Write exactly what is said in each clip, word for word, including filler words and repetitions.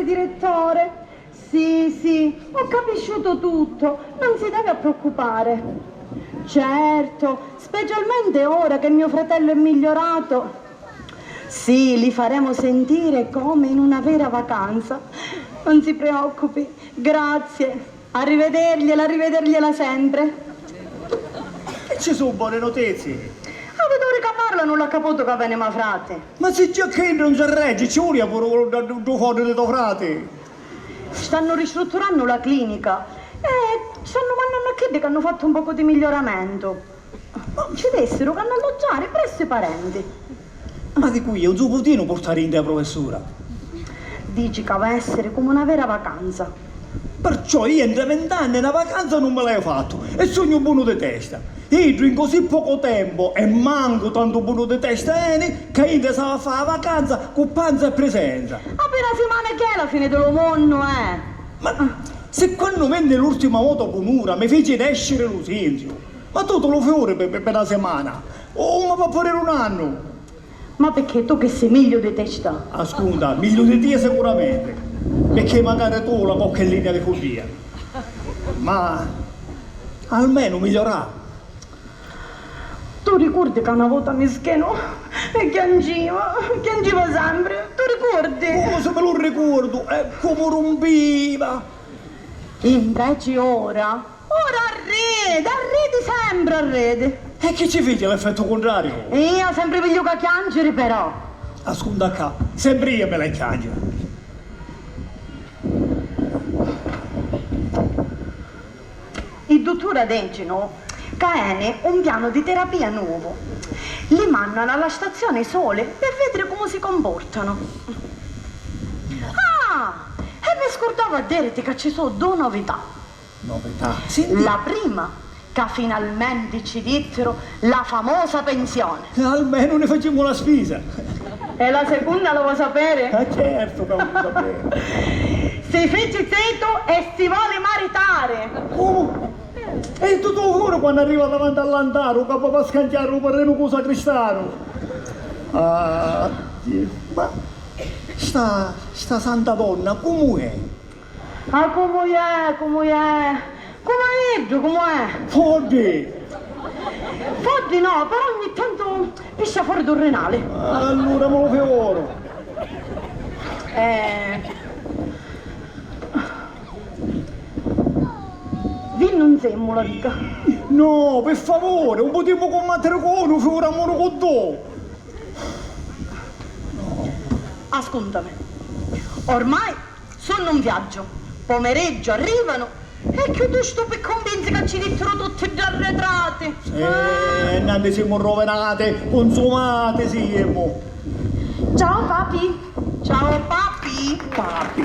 direttore. Sì, sì, ho capisciuto tutto, non si deve preoccupare. Certo, specialmente ora che mio fratello è migliorato. Sì, li faremo sentire come in una vera vacanza. Non si preoccupi. Grazie. Arrivedergliela, arrivedergliela sempre. Chi ci su' boni nutizi? A vituri ca parla nun l'ha caputu ca veni ma frati. Ma si già chiddu nun si reggi, ci vulia puru ddu, ddu, ddu foddu di to frati. Stannu ristrutturannu la clinica e stannu mannannu a chiddi ca hannu fattu un pocu di miglioramento. Ma ci dessiru ca hannu alloggiari presso i parenti. Ma dicu io, un su putinu purtari inti a prufessura? Dici ca va essiri comu una vera vacanza. Perciò io intra vint'anni na vacanza nun mi l'haiu fattu e sugnu bunu di testa. Iddu in così pocu tempu e mancu tantu bunu di testa eni ca intra s'ava fa a vacanza cu panza e prisenza. Appena simana chi è la fini di lu munnu, eh? Ma si quannu vinni l'urtima vota bunura mi fici nesciri lu sinziu, ma tuttu lu fiuri pi, pi, pi na simana, o ma va puru un annu. Ma picchì tu chi si migliu di testa? Ascunta, migliu di tia sicuramenti, picchì macari tu la cocchi linea di fuddia, ma almenu migliorà. Tu ricurdi ca na vota mischinu e chiangiva, chiangiva sempri, tu ricurdi? Comu si mi lu ricurdu e comu rumpiva! Inveci ora, ora arridi, arridi sempri arridi. E chi ci fici l'effettu cuntrariu? Io sempri pigliu ca chianciri però. Ascunta ccà, sempri io mi l'hai chianciri. I duttura dicinu ca eni un pianu di terapia nuovu. Li mannanu a la stazioni soli pi vidiri comu si comportanu. Ah! E mi scurdava a diriti ca ci su du novità. Novità? Senti. La prima, ca finalmenti ci dittiru la famosa pensioni. Almenu ni facimu la spisa. E la secunna la vuoi sapere? Eh, certu ca vogghiu sapiri. Si fici zitu e si voli maritari. Comu? E tu tu puru quannu arriva davanti all'antaru ca poi va scanchiari u parrinu cu u sacristanu. Ah, Diu. Ma sta, sta santa donna comu è? Ah, comu è, comu è? Comu è iddu, comu è? Foddi! Foddi no, però ogni tantu piscia fora dû rinali. Allura mo lu fiuru. Eh. Vinnu nsemmula, dica. No, pi favuri, un putimu cummattiri cu unu, figuramu cu du. Ascùntami. Ormai sunnu 'n viaggiu. Pomeriggiu arrivanu e chiudustu pi cunvinzi ca ci ditturu tutti ddi arretrati. Eh, nanni simu ruvinati, cunzumati simu. Ciao papi. Ciao papi. Papi.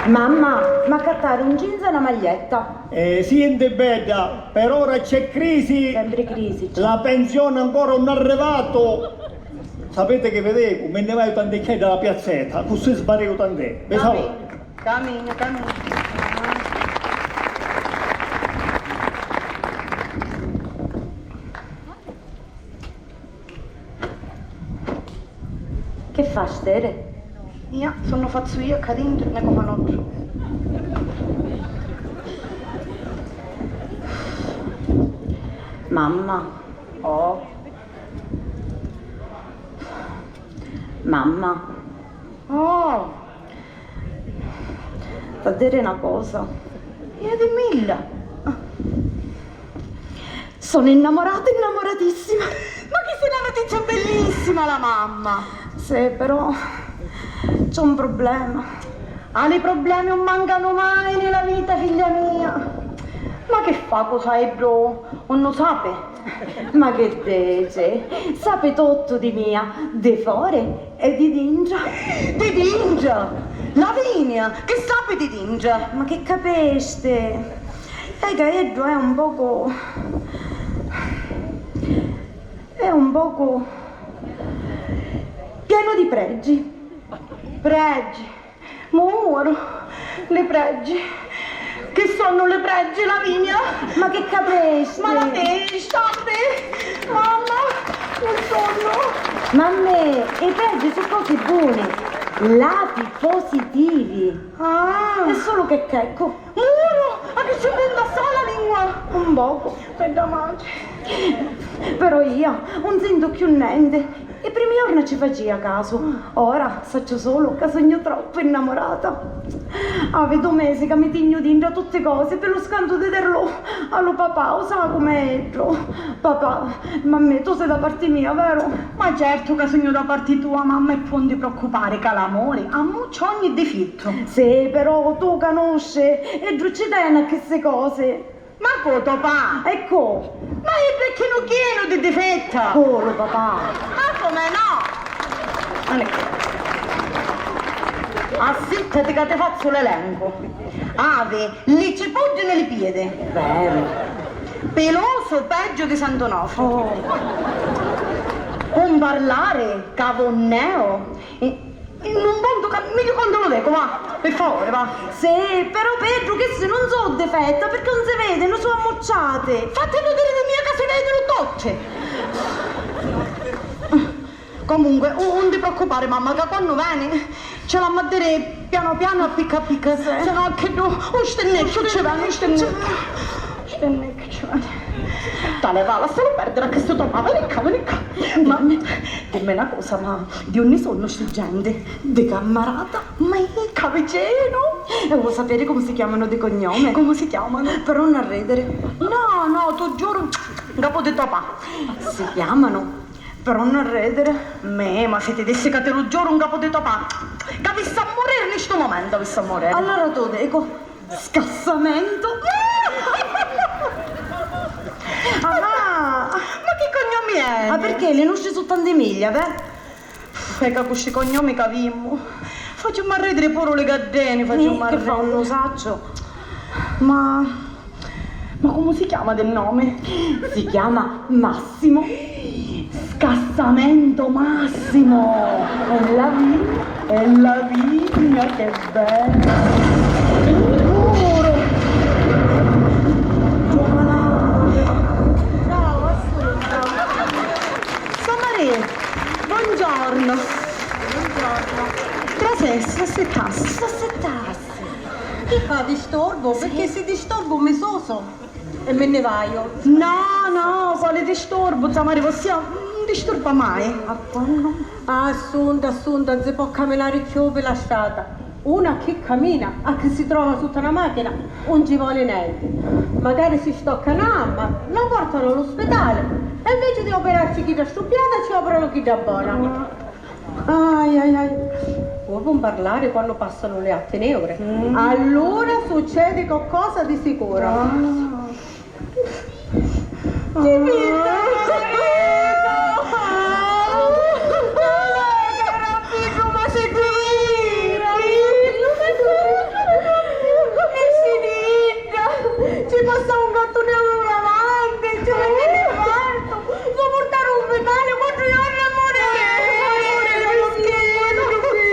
Mamma, m'accattaru un jeans e na maglietta. Eh, sienti bedda, per ora c'è crisi. Sempri crisi c'è. La pensione ancora non è arrivato. Sapete che vedevo? Me ne vaiu tanticchiedda a la piazzetta, accussì sbariu tant'è. Ve salutu. Caminu, caminu, caminu. Che fa, stere? Ia, sunnu fazzu io ccà dintra, ne comanottu. Mamma. Oh. Mamma. Oh. Fa diri na cosa. Ia dimmilla. Sono innamorata, innamoratissima. Ma chi si na notizia bellissima la mamma. Sì, però c'è un problema. Ah, li problemi nun mancanu mai ni la vita, figlia mia. Ma chi fa, cosa iddu, unnu sapi? Ma che dici? Sapi tuttu di mia, di fori e di dintra. Di dintra? Lavinia, chi sapi di dintra? Ma che capisti? È ca iddu è un pocu, è un pocu pienu di pregi. Pregi? Muoru! Li pregi! Chi sunnu li pregi, Lavinia? Ma che capisti? Ma la testa, mamma! Un sunnu! Mammè, i peggi su cosi buni, lati positivi. Ah. E sulu che checcu. Muru, ma chi ci punta sta la lingua? Un pocu. Bedda matri. Però io un sintu cchiù nenti. I primi jorna ci facia casu, ora sacciu sulu ca sugnu troppu innamurata. Havi du mesi ca mi tignu dintra tutti cosi pi lu scantu di dirlu a lu papà, u sa' comu è iddu. Papà, mammì, tu si da parti mia, veru? Ma certu ca sugnu da parti tua, mamma, e poi un ti preoccupari ca l'amuri ammuccia ogni difittu. Sì, però tu canusci, iddu ci teni a chisti cosi. Ma cu to pa? E cu? Ma iddu è chinu chinu di difetta! Puru papà! Ma come no? Ani. Assittati ca ti fazzu l'elencu. Havi li cipuddi ni li piedi. Veru. Pilusu peggio di Sant'Onofrio. Oh. Un parlari cavunneo. In un puntu ca mi li contu lu vecu, va, pi favuri, va. Sì, però Pedru, chisti nun su' difetta, pirchì nun si vidinu, su' ammucciati. Fattillu diri di mia ca si vidinu tutti. Comunque, u-, un ti preoccupari, mamma, ca quannu veni ci l'ammu a diri pianu pianu, a picca a picca, sì, se no a chiddu u stinnicchiu ci veni, u stinnicchiu. Stinnicchiu ci veni. Tale, va, lassalu perdiri a chistu to pa, veni ccà, veni ccà. Ma dimmi na cosa, ma di unni sunnu sti genti? Di Cammarata? Ma icca vicinu! E vuoi sapere come si chiamano di cognome? Come si chiamano? Però non ridere. No, no, tu giuru, 'n capu di to pa. Si chiamano, però non ridere. Me, ma si ti dissi ca ti lu giuru 'n capu di to pa, ca avissi a muriri ni stu mumentu, avissi a muriri. Allora tu dico, scassamento. Ah, ma chi cognomi è? Ah, perché li nostri su' tanti miglia, beh? E ca cu sti cognomi ca avimmu, facimmu arridiri puru li gaddeni, facimmu arridiri. Che fa, un lu sacciu. Ma, ma comu si chiama di nomi? Si chiama Massimo. Scassamento Massimo! E la vi-, e la vigna, che bello! Puru! Ciao, Assunta. Sammarì, buongiorno. Buongiorno. Trasessi, assittassi. Assittassi. Chi fa, disturbu? Sì. Perché si disturbu mi susu e mi nni vaiu. No, no, quali disturbu, zia Maria, vossia un disturbu mai. A quannu? Assunta, Assunta, non si può camminare più per la strada. Una chi cammina a chi si trova sotto una macchina non ci vuole niente. Magari si stocca una gamba, la portano all'ospedale e invece di operarci chidda strubbiata ci operano chidda bona. Ai, ai, ai. Vuoi parlare quando passano le attenere? Mm. Allora succede qualcosa di sicuro. Ah. Ti vinto, Marito! Cara figlio, ma sei qui? E si vinto! Ci passa un gattunello davanti, ci mette l'infarto! Lo portarono in ospedale quattro giorni e morì!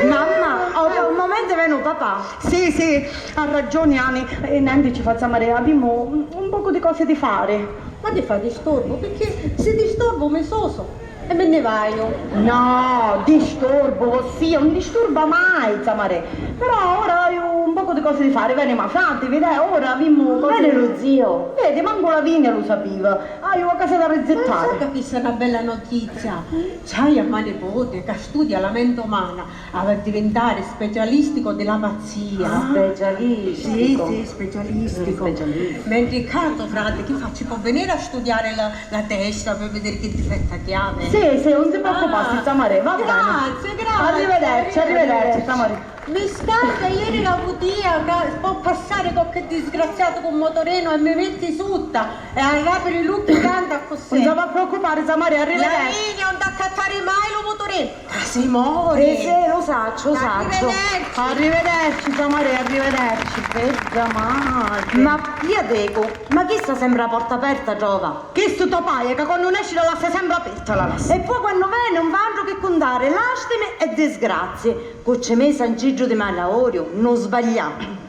Mamma, ho un momento, venu papà. Sì, sì, ha ragioni Ani, e nenti ci fa, zia Maria, avimmu un, un pocu di cosi di fari. Ma ti fa disturbu? Perché si disturbu mi susu e mi nni vaiu. No, disturbu, vossia, un disturba mai, zia Maria. Però ora haiu un pocu di cosi di fari, veni ma frati, vidi, ora avimmu cosi. Veni lu ziu. Vedi, mancu la vigna lu sapiva. Haiu a casa da rizittari. Ma sa ca questa è una bella notizia? Ci hai a ma nipote ca studia la mente umana. Havi a divintari specialistico di la pazzia. Ah. Specialistico. Sì, sì, specialistico. Specialistico. Mentri ccà to frati, chi fa, ci può venire a studiare la, la testa per vedere che difetta che ha? Sì, sì, non si preoccupassi, zia Maria, va bene. Grazie, grazie. Arrivederci, arrivederci, zia Maria. Mi scalda ieri la putia, ca può passare qualche disgraziato con motorino e mi metti sutta e a rapere l'ucchi tanto accussì. Non si va preoccupare, zia Maria, arrivederci. Lavinia, non t'accattare mai lo motorino. Ca si mori! Eh, sì, lu sacciu, lu sacciu. Arrivederci! Arrivederci, zia Maria, arrivederci, bedda matri. Ma io dico, ma chista sembra a porta aperta, trova? Chistu to paia ca quannu nesci la lassa sempri aperta, la lassa. E poi quannu veni un vantru che cuntari lastimi e disgrazie, cu ci mesi anciggiu di malauriu, non sbagliamo.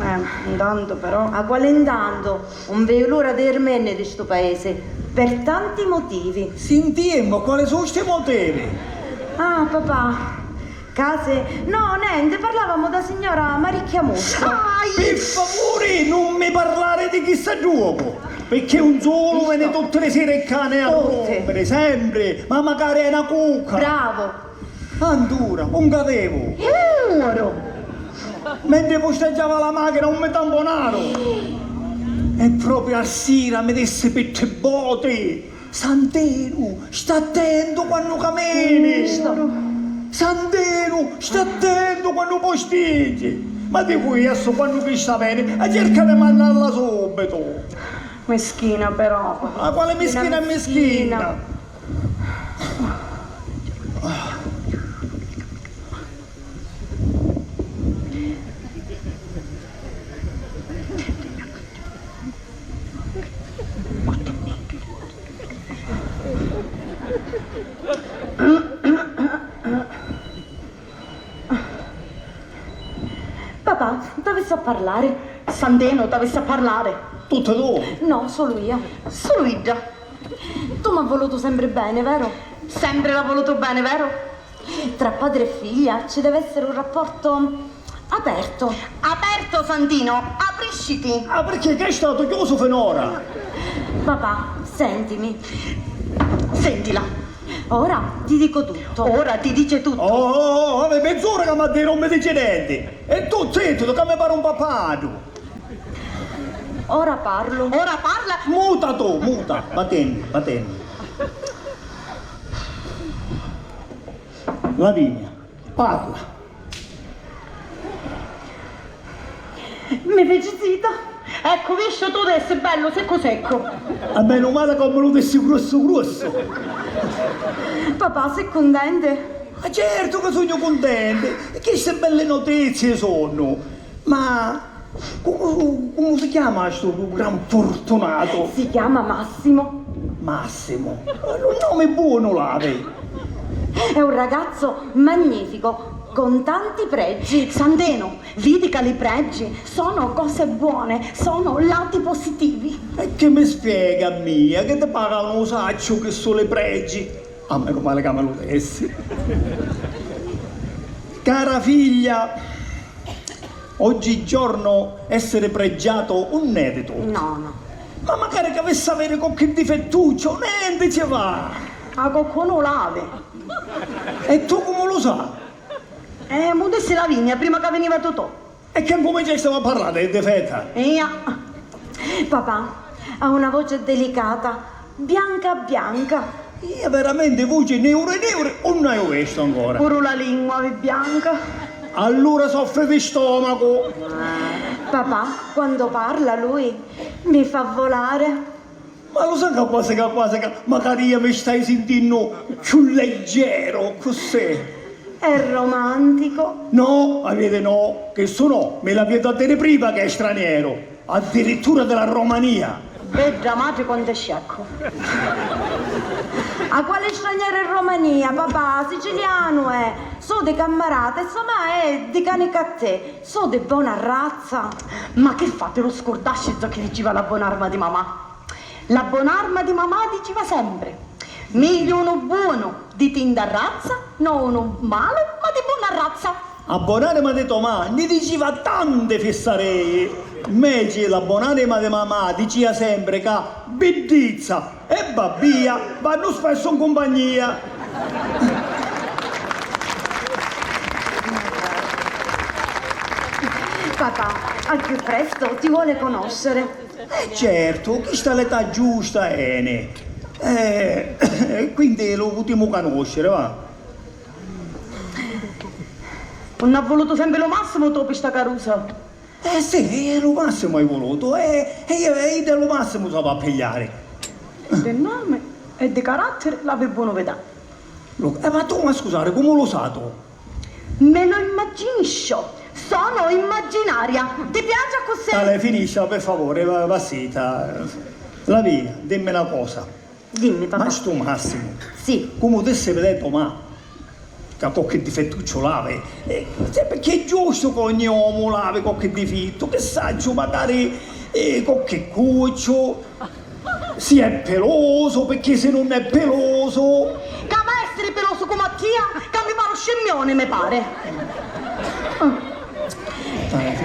Eh, intanto però. A quali intanto? Un veju l'ura di irmenni di stu paesi. per tanti motivi. Sintimmu, quali su sti motivi? Ah, papà, casi? No, nenti, parlavamu dâ signora Maricchia Mussu. Pi favuri, nun mi parlari di chissa ddocu, picchì un sulu veni tutti li siri e cani a rumpiri, sempri, ma macari è na cucca. Bravo. Antura, un cadevu! Iuru! Mentri pusteggiava la machina, un mi tamponaru! E propriu a sira mi dissi pi tri voti: Santinu, sta attentu quannu camini! Santinu, sta attentu quannu postiggi! Ma dicu iassu, quannu chista veni, e cerca di mannalla subitu! Mischina però. Ma quali mischina e mischina? Papà, t'avissi a parlari. Santinu, t'avissi a parlari. Tutti tu? No, sulu ia. Sulu idda. Tu m'ha vulutu sempri beni, veru? Sempri l'ha vulutu beni, veru? Tra padri e figlia ci deve essiri un rapporto aperto. Aperto, Santinu, aprisciti! Ah, pirchì? Ch'è statu chiusu finora? Papà, sentimi. Sentila. Ora ti dico tutto. Ora ti dice tutto. Oh, oh, oh, oh, è menz'ura ca m'ha diri, non mi dici nenti. E tu zittu, ca mi pari un pappaddu. Ora parlo. Ora parla. Muta tu, muta. Vatenni, vatenni. Lavinia, parla. Mi fici zita. Eccu, vistu, tu dessi bellu seccu seccu. A menu mali ca mi lu dissi gruossu gruossu. Papà, si cuntenti? Ma certu ca sugnu cuntenti. Chisti belli notizii sunnu. Ma cu-, cu-, comu si chiama stu gran furtunatu? Si chiama Massimo. Massimo? Lu nomi bonu l'havi! È un ragazzo magnifico, con tanti pregi. Santinu, vidi ca li pregi sono cose buone, sono lati positivi. E chi mi spiega a mia? Chi ti paga, lu sacciu chi su li pregi? A menu mali ca mi lu dessi. Cara figlia, oggigiorno essere pregiato un merito. No, no. Ma macari ca avissi aviri cocchi difettucciu, nenti ci fa! Ma coccunu l'havi. E tu comu lu sa? Eh, mu dissi Lavinia prima ca viniva Totò. E chi ncuminciastivu a parrari di difetta? Ia. Papà ha una voce delicata, bianca bianca. Ia veramenti vuci niuri niuri un haiu vistu ancora. Puru la lingua havi bianca. Allura soffri di stomacu. Papà, quando parla lui, mi fa volare. Ma lu sa ca quasi ca quasi ca macari ia mi stai sintinnu cchiù leggero, ccussì. È romantico. No, aviti no, chissu no, mi l'aviti a diri prima ca è straniero, addirittura della Romania. Bedda matri quantu è sceccu. A quali straniero in Romania, papà? Sicilianu è. So' di cammarata e so' ma è di cani ca te. So' di bona razza. Ma chi fa, ti lu scurdasci zocchi diciva la bonarma di mamà? La bonarma di mamà diciva sempri: "Migliu unu bonu di tinda razza, no unu malu, ma di bona razza." A bonanima di to ma nni diciva tanti fissarei, mmeci la bonanima di mamà dicia sempri ca biddizza e babbia vannu spessu 'n cumpagnia. Papà, al più presto ti vuole conoscere. Eh, certu, chista l'età giusta eni. Eh, e quindi lu putimu canusciri, va. Nun ha vulutu sempri lu massimu tu pi sta carusa? Eh sì, e lu massimu hai vulutu, e, e io, e idda lu massimu s'ava a pigliari. Di nomi e di carattiri l'havi bonu vidà. Lu-, eh, ma tu, ma scusari, comu lu sa tu? Me lo immaginiscio, sono immaginaria. Ti piace accussì? Dai, finiscia, pi favuri, va, va zita. Lavinia, dimmi na cosa. Dimmi, papà. Ma stu Massimu, sì, comu dissi, vidè to ma, ca cocchi difettucciu l'havi, eh, sì, pirchì è giustu ca ogni omu l'havi cocchi difittu, chi sacciu, macari, eh, cocchi cucciu. Si è peloso, pecché si nun è peloso? Ca va essiri peloso comu a tia, ca mi pari un scimmioni, mi pari.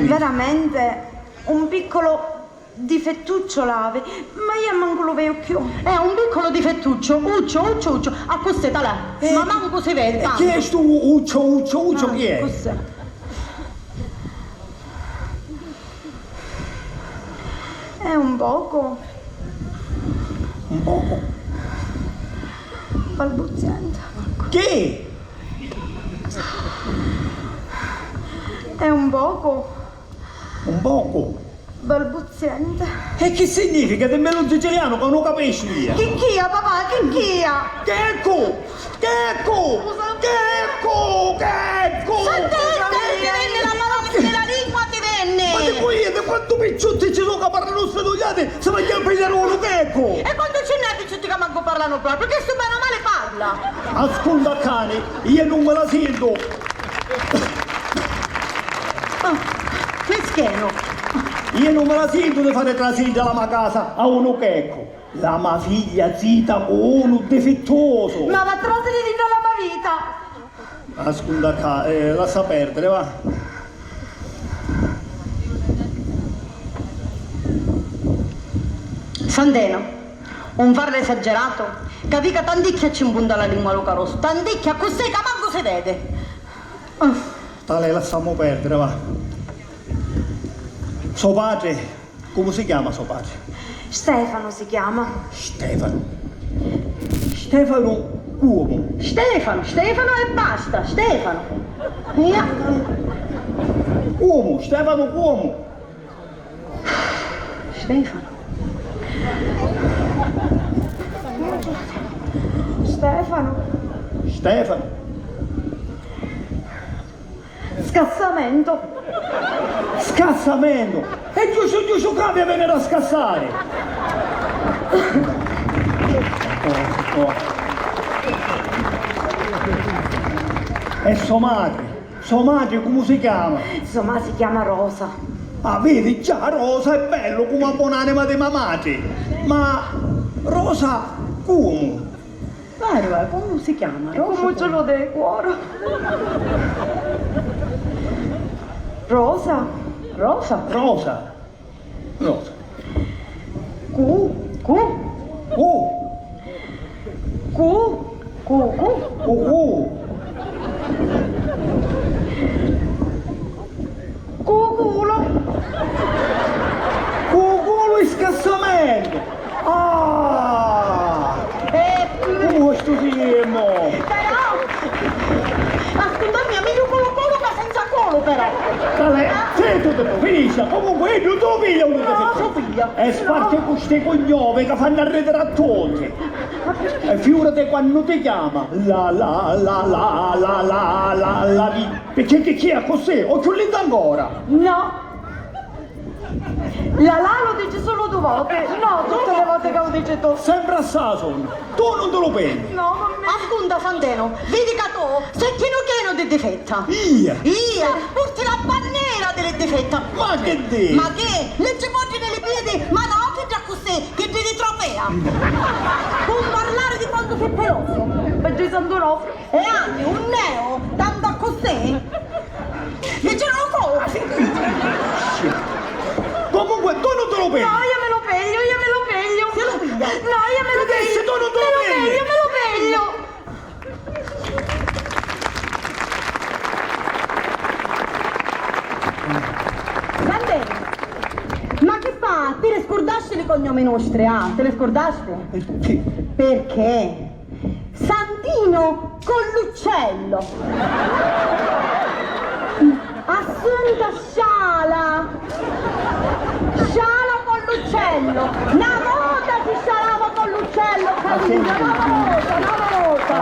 Veramente un piccolo difettuccio l'havi, ma io mancu lu veju cchiù. È un piccolo difettuccio, uccio, uccio, uccio, accussì, talè. Eh, ma mancu si vedi, e chi è stu uccio, uccio, uccio, chi è? Accussì. È un poco. Un poco? Balbuziente. Chi? È un poco. Un poco? Balbuziente. E chi significa? Dimmillu in sicilianu ca nun lu capisciu io. Chi chia, papà, chi chia? Checcu! Checcu! Checcu! Checcu! Sant'Anna, ti venni la parola di la lingua, ti venni! Ma ti poi iri quantu picciutti ci su ca parlanu sti tugliati, si vogghiu pigliari unu checcu! E quantu ci n'è picciutti ca mancu parlanu propriu, picchì stu bene o male parla! Ascunta cani, io nun mi la sintu! Ah, mischenu! Io nun mi la sintu di fari trasiri da la ma casa a unu checcu! La ma figlia zita cu unu difittuosu! Ma va trasiri dintra la ma vita! Ascunta cca, eh, lassa perdiri, va. Santeno, un farla esagerato, ca vica tanticchia ci mpunta la lingua lu carosu, tanticchia accussì ca mancu si vedi. Ah. Talè, lassamu perdiri, va. So patri. Comu si chiama so patri? Stefano si chiama. Stefano. Stefano cuomu? Stefano, Stefano e basta, Stefano. Ia. Cuomu? Stefano cuomu? Stefano. Stefano. Stefano. Scassamento. Scassamento! E giustu giustu ca mi veni da scassari! Oh, oh. E so matri? So matri comu si chiama? So ma si chiama Rosa. Ah, vidi, già Rosa è bellu comu a bonanima di ma matri. Ma Rosa comu? Veru, eh, comu si chiama? Rosa? Comu ci lu decoro? Rosa? Rosa? Rosa. Rosa. Cu, cu. Cu. Cu, cu, cu. Cu, cu. Cu culu! Cu culu e scassamentu! Ah! Eh, comu stu simu! Però, ascunta mia, megghiu cu lu culu ca senza culu, però! Talè, sì, tu ti finisci, comunque io non te lo piglio, non te lo piglio. E sparti cu sti cugnomi ca fannu arridiri a tutti. E figurati quannu ti chiama la la la la la la la la vi- Picchì chi, chi è accussì? O chiù linta ancora! No! La la lu dici sulu du voti, no tutti li voti ca lu dici tu. Sempri assà sugnu, tu nun ti lu pigli. No, mammì. Ascunta, Santeno, vidi ca tu si chinu chinu di difetta. Ia? Ia, purti la bannera di li difetta. Ma chi dici? Ma chi? Li ci porti ni li piedi, ma no chiddi accussì, chiddi di trofea. Pun parlari di quantu si pelosu. Peggio di Santu Nofri. E anni, un neo, tantu accussì? Vicinu lu culu! Comunque, tu nun ti lu pigli! No, io me lo peglio, io me lo peglio! Si lu piglia! No, io me lo peglio! Tu nun ti lu pigli! Me lo peglio, me lo peglio! Santeno, ma chi fa? Ti li scurdasti li cognomi nostri, ah? Ti li scurdasti? Eh, sì. Perché? Santino Colluccello. Assunta Sciala. Sciala Colluccello. Na vota si scialava Colluccello, capito? Na vota, na vota.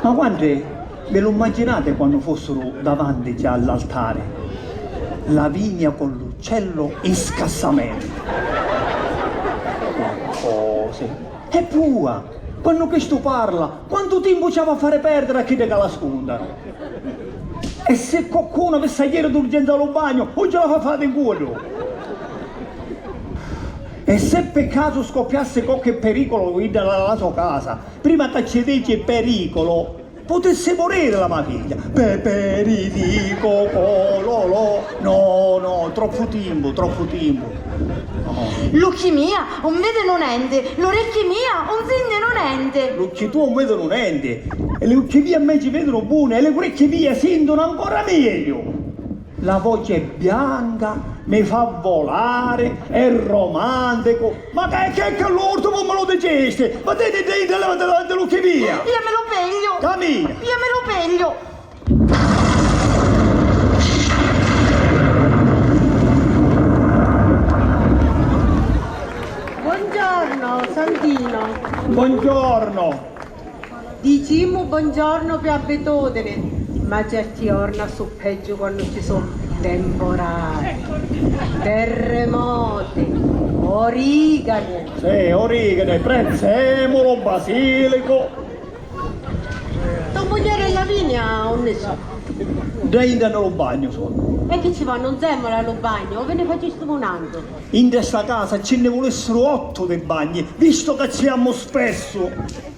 Ma quantu è? Vi lu mmaginati quannu fussiru davanti ccà all'altari? Lavinia Colluccello e Scassamento. Oh, sì. E pua, quannu chistu parla, quantu timpu ci havi a fari perdiri a chiddi ca l'ascuntanu? E si cocchunu avissi a jiri d'urgenza a lu bagnu, un ci la fa fari in cuddu! E si pi casu scoppiassi cocchi periculu idda nna la so casa, prima ca ci dici periculu, putissi muriri la ma figghia! Pe-, peririco, co-, lo-, lo-, no, no, troppu timpu, troppu timpu! No. L'ucchi mia un vidinu nenti, l'orecchi mia un sintinu nenti. L'ucchi tua un vidinu nenti, e li ucchi mia inveci vidinu buni, e li curicchi mia sintunu ancora megghiu. La voce bianca mi fa volare, è romantico. Ma che, che, che l'urtu mi lu dicisti? Ma ti, ti, ti, ti levati davanti l'ucchi mia! Io mi lu pigliu! Camina! Io mi lu pigliu! Buongiorno, Santino. Buongiorno. Dicimu buongiorno pi abitudini, ma certi jorna su peggiu quannu ci su temporali, terremoti, origani. Sì, origani, prezzemulu, basilicu. To muglieri e Lavinia unni su? Dda intra nta lu bagnu sunnu. E chi ci vannu nzemmula a lu bagnu o vi nni facistivu nantu? Intra sta casa ci nni vulissiru ottu di bagni, vistu ca ci jamu spessu.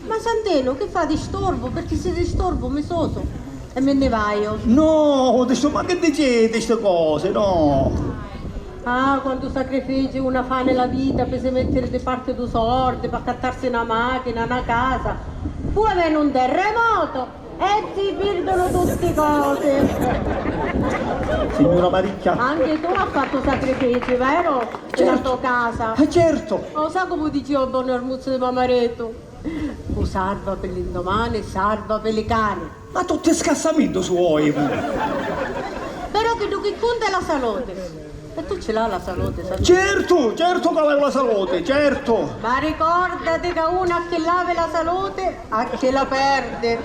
Ma Santinu, chi fa, disturbu? Pirchì si disturbu mi susu e mi nni vaiu. No, disturbu, ma chi diciti sti cosi, no? Ah, quantu sacrifici una fa nni la vita pi si mettiri di parti du sordi, p'accattarsi na machina, na casa. Poi veni un terremoto e si pirdunu tutti cosi. Signura Maricchia. Anche tu ha fatto sacrifici, vero? Certo. Per la tua casa. Eh, certo. O sa comu dicia u bon armuzzu di mamaretu? U sarva pi l'indomani, sarva pi li cani. Ma tutti scassamentu su oi! Però chiddu chi cunta è la salute. E tu ci l'ha la salute, sai? Certu, certu ca l'haiu la salute, certu! Ma ricordati ca unu a chi l'havi la salute, a chi la perdi.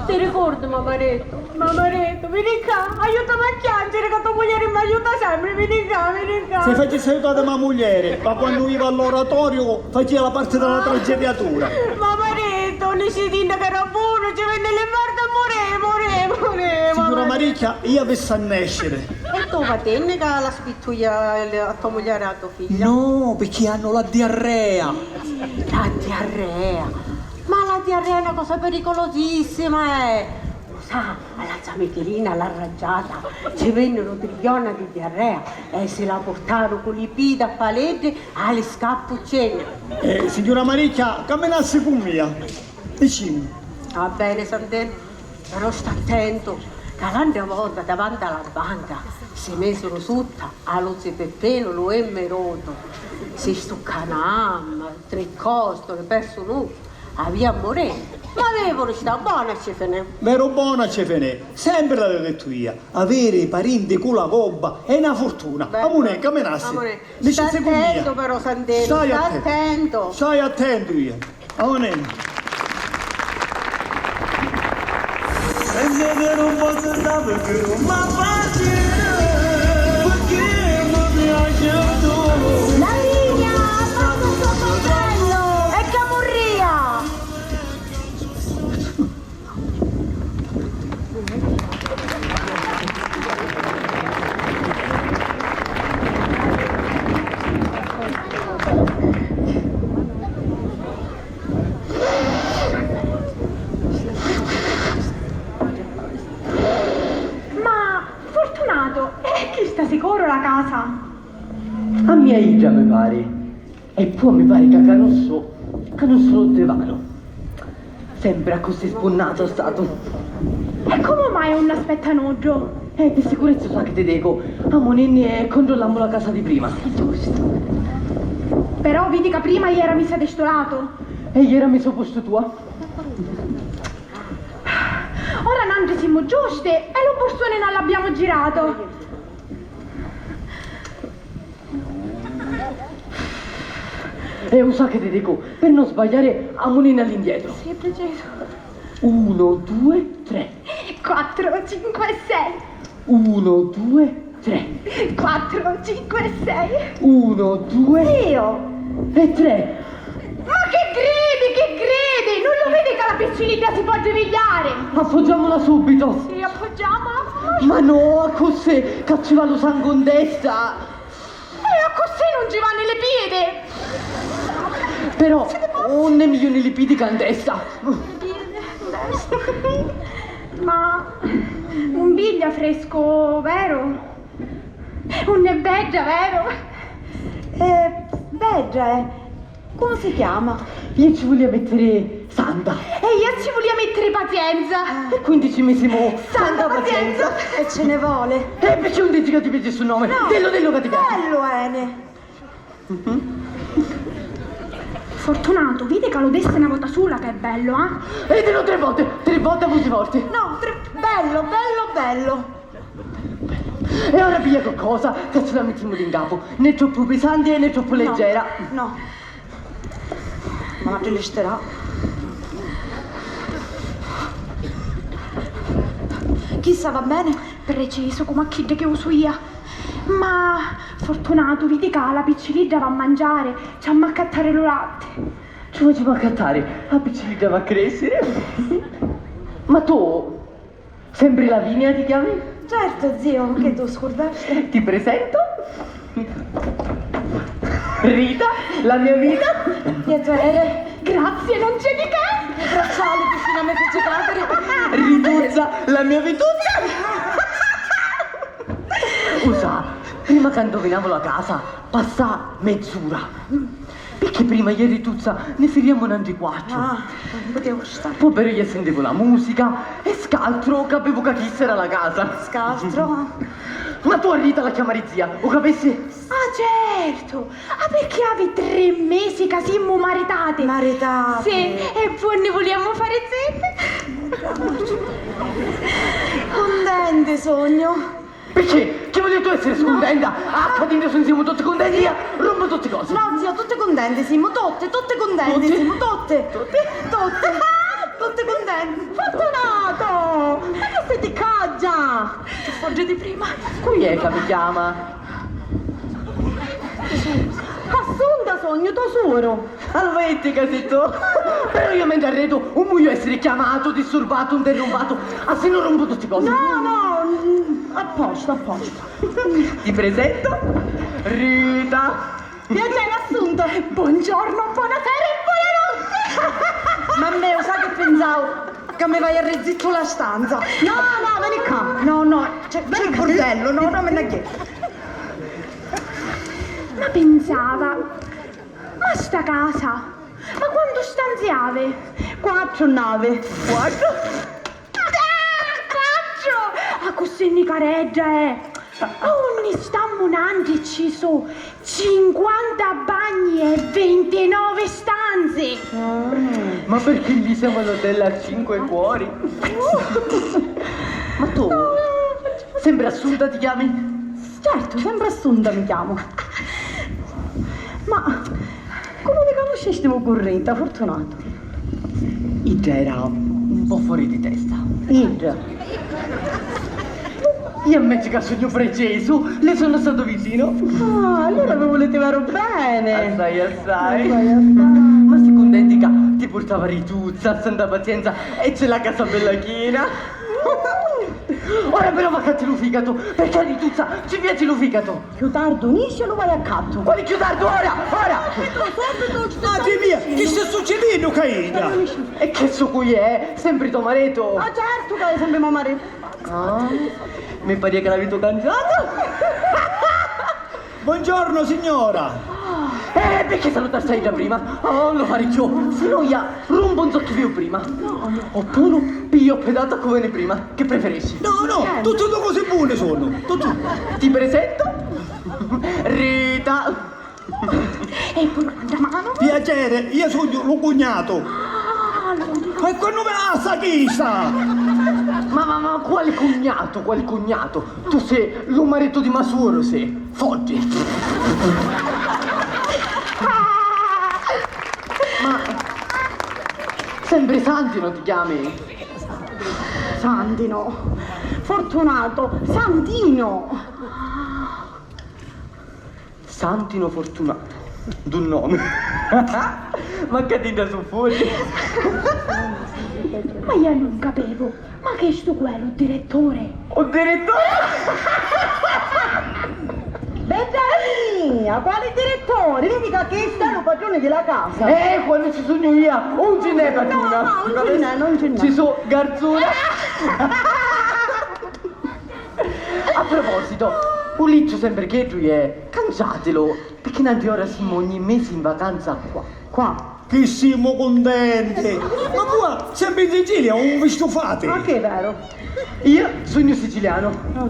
Ti ricordi, mamarettu? Mamarettu, vini ccà, aiutami a chianciri ca to muglieri m'aiuta sempri, vini ccà, vini ccà. Si facissi aiutari ma muglieri, ma quannu iva all'oratoriu facia la parti della tragediatura. Mamarettu, unni ci dinni ca era bonu, ci vinni l'invernu e murì, murì, murì. Signura Maricchia, io avissi a nesciri. E tu vatinni ca la spittuia a to muglieri a to figlia? No, picchì hannu la diarrea. La diarrea? Ma la diarrea è na cosa pericolosissima, eh! Lu sa, a la zia Michelina l'arraggiata ci vennuru tri jorna di diarrea e si la purtaru cu li pidi a paleddi a li scappucceni. Eh, signura Maricchia, caminassi cu mia. Vicinu. Va bene, Santinu, però sta attentu, ca l'antra vota davanti a la banca si mesuru sutta a lu zi Peppinu lu emmirotu. Si stuccà na mamma, tri costoli, persu nu, avia a murì. Ma vivuru sta bona ci finì. Veru bona ci finì, sempri l'aviu dettu ia, aviri i parinti cu la gobba è na furtuna. Amunè, caminassi. Amunè. Sta attentu però, Santinu, sta attentu. Stai attentu, ia. Amunè. Lavinia, ha fattu so fratello! E ca murria! Ma, Fortunato, è chista sicuru la casa? A mia idda mi pari. E poi mi pari ca canussu, canussu lu divanu. Sempri accussì spunnatu statu. E comu mai un aspetta nuddu? Eh, pi sicurezza sa chi ti dicu, amuninni e controllammu la casa di prima. È giustu. Però vidi ca prima iera missa di stu latu. E iera missa u postu tua. Ora nantri simu giusti e lu bursuni non l'abbiamo girato. E u sa chi ti dicu, per non sbagliare, amunini all'indietro. Sì, preciso. Uno, due, tre. Quattro, cinque, sei. Uno, due, tre. Quattro, cinque, sei. Uno, due. Io. E tre. Ma chi gridi, chi gridi? Non lo vedi che la piscinetta si può devigliare? Appoggiamola subito. Sì, appoggiamola. Ma no, accussì ca ci va lu sangu 'n testa! E accussì nun ci vannu li piedi! Però, unni mi juni li piedi ca 'n testa! Li piedi, 'n testa. Ma un piglia frescu, veru? Unn'è bedda, veru? Eh, bedda è. Comu si chiama? Io ci volia mettere Santa. E io ci volia mettere Pazienza. E quindi ci misimu Santa Pazienza. E ce ne vole. E perché non dici che ti piace sto nome? No. Dillo, dillo che ti piace. Bello, Ene. Fortunato, vidi ca lu dissi na vota sula ca è bello, ah? E dillo tre volte, tre volte così forte. No, tre... bello, bello, bello. E ora piglia qualcosa che ce la mettiamo di in capo, né troppo pesante né troppo leggera. No. Ma la te lesterà. Chissa va bene? Preciso, come a chidda che usu io. Ma, Fortunato, vidi ca la piccilidda va a mangiare, ci amma accattare lu latte. Ci facciamo accattare, la piccilidda va a crescere. Ma tu, sembri Lavinia ti chiami? Certo, zio, che tu scurdasti? Ti presento. Rita, la mia vita. Piacere. Grazie, non c'è di che. I bracciali che fino a me fece cadere. Rituzza, la mia vituzza. Usa, prima che indovinavo la casa, passa mezz'ora. Picchì prima ieri tuzza ne firiamo nanti quattro. Ah, non potevo stare. Poi però io sentivo la musica e scaltro capivo che chissa era la casa. Scaltro? Ma tu a Rita la chiamari zia, o capessi? Ah, certo! Ah, perché havi tre mesi che siamo maritate? Maritate. Sì, e poi ne vogliamo fare zete. Contente sogno. Perché? Ci vuoi tu essere scontenta? Ah, ca dintra siamo tutti contenti, io rompo tutti cosi. No, zio, tutti contenti siamo, tutti, tutti contenti siamo, tutti. Tutti? Tutti. Tutti contenti. Fortunato! Ma che sei di caggia? Che foggia di prima. Cui è che mi chiama? Assunta sogno, to suoro. Alvetica sei tu! Però io mentre arredo, non voglio essere chiamato, disturbato, interrombato, assi non rompo tutti cosi. No, no, mm, a posto, a posto. Ti presento Rita. Piacere, Assunta. Buongiorno, buonasera e buonanotte. Ma me, lo sai che pensavo? Che mi vai a rezzittu la stanza. No, no, veni qua. No, no, c'è, c'è il bordello, no, no, me ne Ma pensava, ma sta casa, ma quantu stanzi havi? Quattro navi. Quattro? Ah, quattro! Accussì nicaredda è! Unni stammu nanti ci su cinquanta bagni e vintinove stanzi! Ma perché lì siamo all'hotel a cinque cuori? Ma tu, sempre Assunta ti chiami? Certo, sempre Assunta mi chiamo. Ma come vi conoscestivu cu Rita, Fortunato? Idda era un po' fuori di testa. Idda? Io invece che sogno preciso, le sono stato vicino. Ah, allora vi volete veru bene. Assai, assai. Assai, assai. Ma si contenti ca ti portava Rituzza, santa pazienza, e c'è la casa bella china. Ora però va a catti lu ficato, perché a Rituzza ci piace lu ficato. Chiù tardu nisci e lu vai a cattu. Quali chiù tardu? Ora! Ora! Subito, subito, ci... Madre mia, che sta succedendo, Caina? E che so cui è? Sempre tuo marito? Ma certo che è sempre mio marito. Ah, mi pare che l'avete cangiato. Buongiorno, signora. Eh, perché salutaste ella prima? Oh, non lo fare più. Se no io rompo un zocchio prima. Oppure piglio pedata come prima. Che preferisci? No, no, tutte e due cose buone sono. Tutte... Ti presento Rita. E pure un'altra mano. Piacere, io sono lo cugnato. Ah, lo... E quando me la sa chi sta? Ma, ma, ma quale cugnato, quale cugnato? Tu sei lo marito di Masuoro, sei. Fotti. Ma sempre Santino ti chiami? Santino. Fortunato. Santino. Santino Fortunato. D'un nome. Ma che dintra su fuori? Ma iu nun capivu, ma chistu cu è lu diretturi? U diretturi? Bedda mia, quali diretturi? Vidi ca chistu è lu patruni di la casa. Eh, quannu ci sugnu iu, un ci nn'è patruna. No, no, un ci nn'è, non ci nn'è. Ci su garzuna. A proposito, u licciu sempri chiddu è, canciatilu, picchì nanti ora simu ogni mesi in vacanza qua. Qua. Chi simu cuntenti! Ma pua, sempri in Sicilia, un vi stufati! Ma chi è veru? Iu sugnu sicilianu. Ah.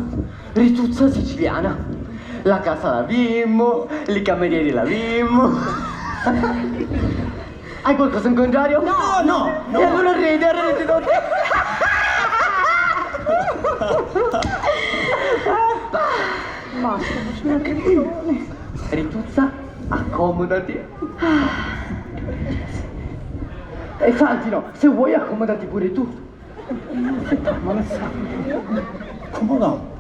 Rituzza siciliana. La casa l'avimmu, li camerieri l'avimmu. Hai qualcosa in contrario? No, no, no. E allora ridi, ridi tutti. Basta, faccio una canzone. Rituzza, accomodati. E Santino, se vuoi accomodati pure tu. Come no?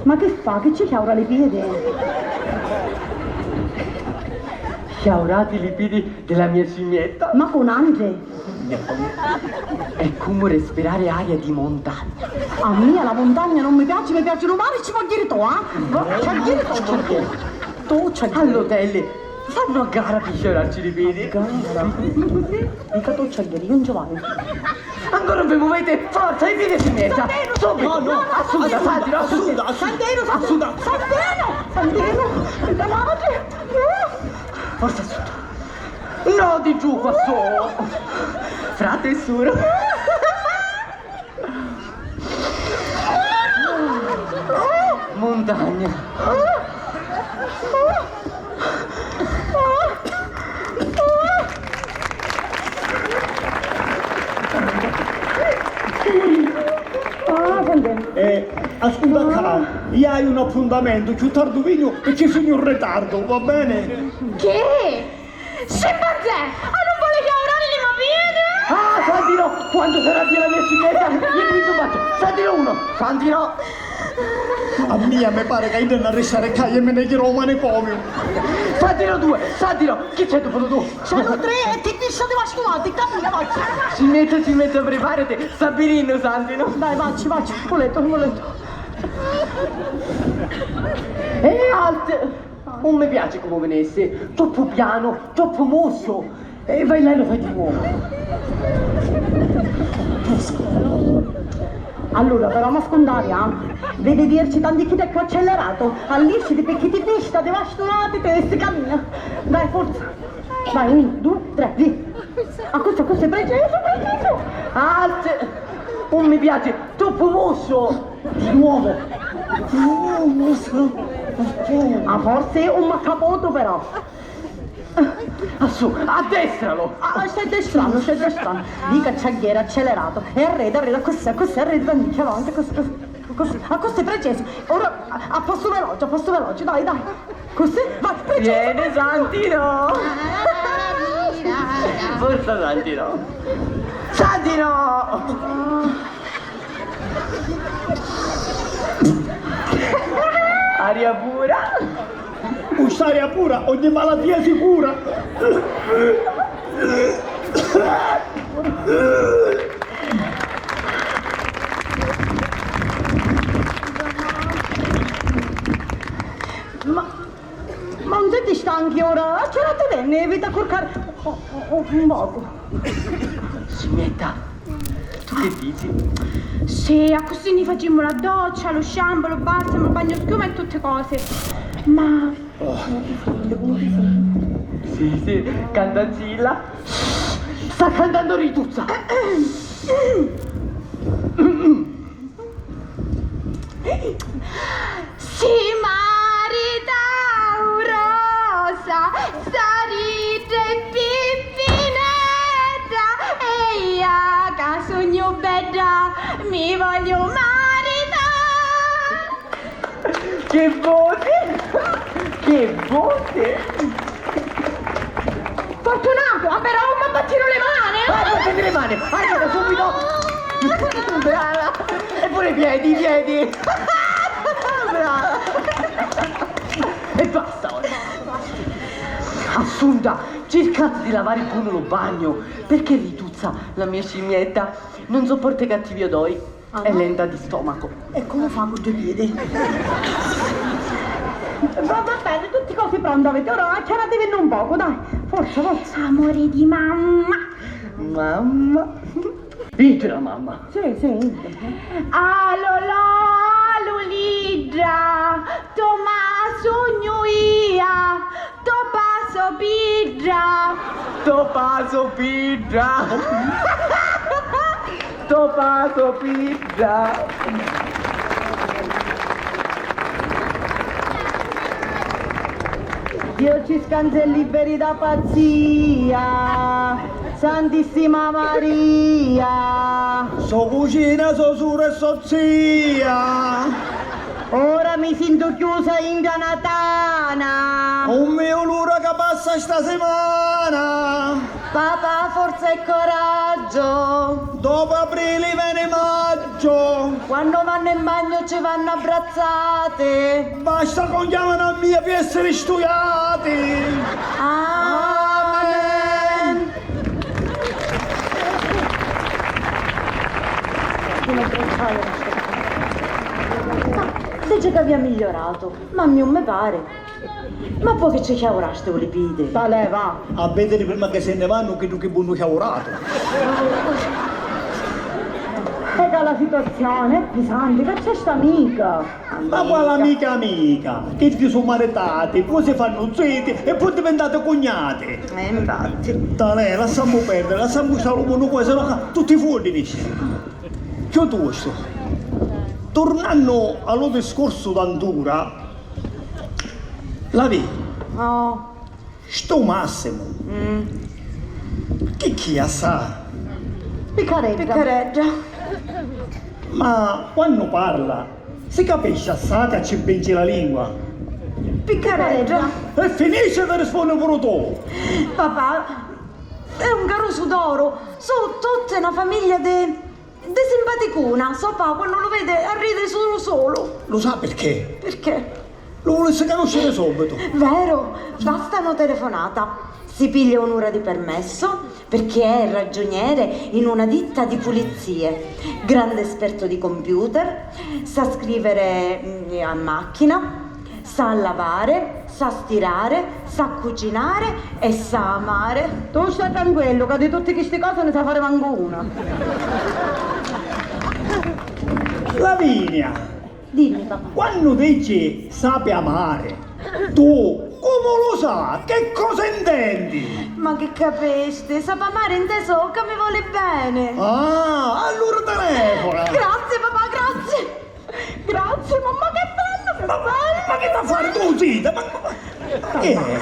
Ma chi fa? Chi ci chiaura li piedi? Chiaurati li piedi della mia scimmietta. Ma con Andre? È come respirare aria di montagna. A mia la montagna non mi piace, mi piace lu mare, ci voglio iri tu, eh? Ci voglio iri tu, ci voglio iri tu. All'hotel fanno a gara per sciorarci i piedi. Gara? Dica tu, ci voglio iri, io non ci vado. Ancora non vi muovete? Forza, i piedi si metta. Subito. No, no. Assunta, Santino, assunta. Santino, assunta. Santino, Santino, Santino, Santino. Forza, assunta. No, di giù qua su. Frate e sura. Montagna. Ah, Santino. Eh, ascolta qua, io ho un appuntamento, più tardi vengo perché sono in ritardo, va bene? Che? Scimpanzé! Ah, non vuole chiaurare le mie piede? Ah, Santino, quando sarà via la mia scimmietta, gli piglio un bacio. Santino uno, Santino. A mia mi pare che io devo restare qua e me ne ghiro al manicomio. Santino due, Santino, chi c'è dopo tu? C'è un tre e ti piscia di bastonati, capito? Vai. Scimmietta, scimmietta, preparati, sta birinu, Santino. Dai, vacci, vacci, muletto, muletto. E alt. Non mi piace come venissi, troppo piano, troppo mosso. E vai là e lo fai di nuovo. Allora, però, ma scondari, ah? Vedi di irci tanti chi ti accelerato, all'irci di picchi ti pista, di bastonati, te si cammina. Dai, forza. Vai, un, due, tre, via. Ah, questo, questo è preciso, preciso. Alt. Non mi piace, troppo mosso. Di nuovo. Ah, forse un m'ha caputu però. Ah, su, a destra lo. Ah, stai destrando, stai destrando. Dica ci agghiera accelerato. E arreda, arreda, così, così, arreda, avanti, avanti, così, così, così. Ah, così, preciso. Ora a, a passo veloce, a passo veloce, dai, dai. Così, va, preciso. Vieni, Santino. Forza, Santino. Santino! Aria pura! Cu st'aria pura, ogni malattia si cura! Ma, ma non siete stanchi ora? A che ora ti venne? Vita a curcare un poco. Scimmietta, tu che dici? Sì, accussì ni facimmu la doccia, lu shampoo, lu balsamo, lu bagnu schiuma e tutte cose. Ma... Sì, sì, cantancilla. Sta cantando Rituzza. Si maritau Rosa, Saridda e Pippinedda, e ia ca sugnu bedda, mi vogliu marità. Che voce! Che voce! Fortunato, ah, però mi battiru le mani! Ah, battiti le mani! Arriva subito! Brava! E pure i piedi, i piedi! Brava! E basta ora! Assunta, Circati di lavari bonu lu bagnu, pirchì Rituzza, la mia scimmietta, non sopporta i cattivi odori, è lenta di stomaco. E comu fa cu dui piedi? Va, va bene, tutti cosi pronti avete. Ora acchiarativinni un poco, dai. Forza, forza. Amore di mamma. Mamma. Idda la mamma. Sì, sì, idda. Alolò, Lulidda, Tomà sugnu ia, Topà so pidda. Topà so pidda. Topà so pidda. Dio ci scanzelli liberi da pazzia, Santissima Maria. So cucina, so sura e so zia. Ora mi sintu chiusa in na tana. Un miu l'ura ca passa sta simana. Papà, forza e coraggio. Dopu aprili veni maggio. Quannu vannu in bagnu ci vannu abbrazzati. Basta ca 'un chiamanu a mia pi essiri stuiati. Amen. Dici ca avia miglioratu, ma a mia 'un mi pari. Ma po' chi ci chiaurasti u lipiti? Talè, va. A vèdiri prima ca si nni vannu chiddu chi v'unnu chiauratu. E ca la situazioni è pisanti, ca c'è st'amica. Ma quali amica, amica? Chiddi su maritati, poi si fannu ziti e poi divintati cugnati. Eh, infatti. Talè, lassammu perdiri, lassammu stari lu munnu cu, se no ca tutti i fuddi niscinu. Chiutustu, turnannu a lu discursu d'antura, la vi. Oh. Stu Massimu. Mm. Chi chi assà? Piccaredda. Piccaredda. Ma quannu parla, si capisci assà ca ci binci la lingua. Piccaredda. E finisci di rispunni puru tu. Papà, è un carusu d'oru. Su tutti na famiglia di Di simpaticuna, so pa quannu lu vede arriri sulu sulu. Lu sa pirchè? Pirchè? Lu vulissi canusciri subitu. Veru? Basta na telefonata. Si piglia un'ura di permesso pirchì è ragiuniere in una ditta di pulizie, grande esperto di computer, sa scrivere mm, a macchina. Sa lavare, sa stirare, sa cucinare e sa amare. Tu sta tranquillu ca di tutti chisti cosi ni sa fari mancu una. Lavinia! Dimmi papà. Quannu dici sapi amari, tu comu lu sa? Chi cosa intendi? Ma chi capisti? Sapi amari intesu ca mi voli beni. Ah, allura telefona! Grazie papà, grazie! Grazie, mamma, che bello! Ma, ma, ma chi t'ha fari tu, zita? Ma, ma, ma, che è?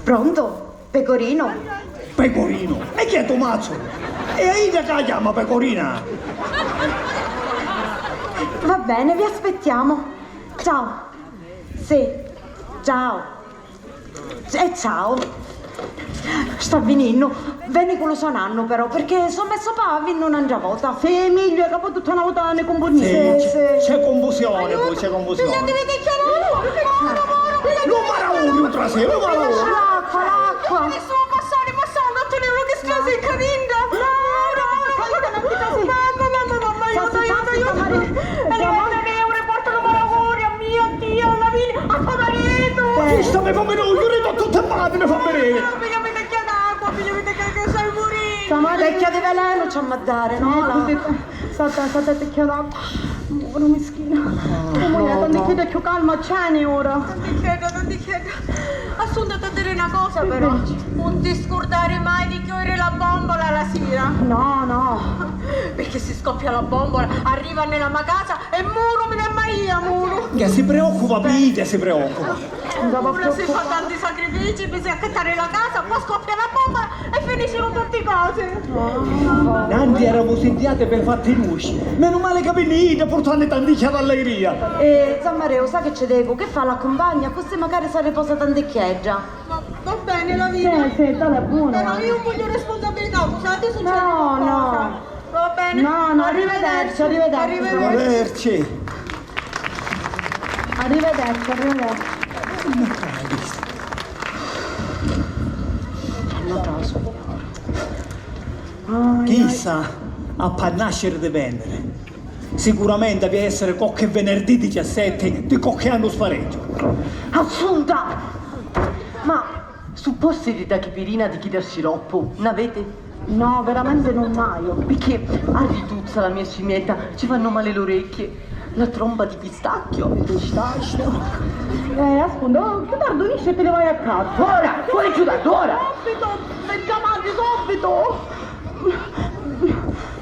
Pronto? Pecorino? Pecorino? E chi è tu mazzu? E a idda ca la chiama Pecorina? Va bene, vi aspettiamo. Ciao. Sì, ciao. E ciao. Sta vininnu. Veni cu lu so nannu, però, pirchì so messu pa vinni un'antra vota. Sì, migliu, ca po tutta na vota ni cumpunnissi. Sì, sì. C'è confusione, poi c'è confusione. Pigliativi di chiaru! Lu marauri, lu trasè, lu marauri! L'acqua, l'acqua! Nessuno passare, passare, non tenere che strasè carinda! No, no, no, no, no, no, mamma, mamma, aiuto, aiuto, aiuto! E lei vede che io riporto lu marauri a mia, a tia, a Lavinia, a tuo marito! Chista mi fa vedere un giuretto a tutte parti, mi fa vedere! Però pigliami d'acqua, pigliami d'acqua, che sai morire! Vecchia di veleno ci ha da dare, no? Sta, sta, sta, sta, sta, povera mischina. Comu è? Tanticchiedda chiù calma c'è ora. Tanticchiedda, tanticchiedda. Assunta, t'ha diri na cosa però. Nun ti scurdari mai di chiudiri la bombola la sira. No, no. Pirchì si scoppia la bombola, arriva nella ma casa e muru mi ne maia, muru. Che si preoccupa, Pete, si preoccupa. Una si fa tanti sacrifici, bisogna accattare la casa, poi scoppia la bomba e finiscinu tutti cosi. Nanti eramu sintiati per fatti dui. Menu male ca vinni idda purtanni tanticchia d'allegria. Eh, Zammareu, sa che ci dicu? Che fa l'accumpagna, accussì macari s'arriposa tanticchiedda. Va, va bene, la vita. Sì, sì, tale è buono. Però io voglio responsabilità, scusate se c'è qualcosa. No, no. Va bene. No, no, arrivederci, arrivederci. Arrivederci. Arrivederci, arrivederci. Come fai? Missa a pannasciri di vènniri. Sicuramenti avìa essiri cocchi venerdì diciassetti di cocchi annu spareggiu. Assunta! Ma supposti di tachipirina di chidda a siroppu, n'aviti? No, veramenti nun n'haiu. Picchì a Rituzza, la mia scimietta, ci fannu mali l'orecchi. La tromba di pistacchio. Pistacchio? Eh, ascunta, oh, chi tardu nisci e ti li vai a casa. Ora! Quali ciutaddu, ora? Subito! Bedda matri, subito!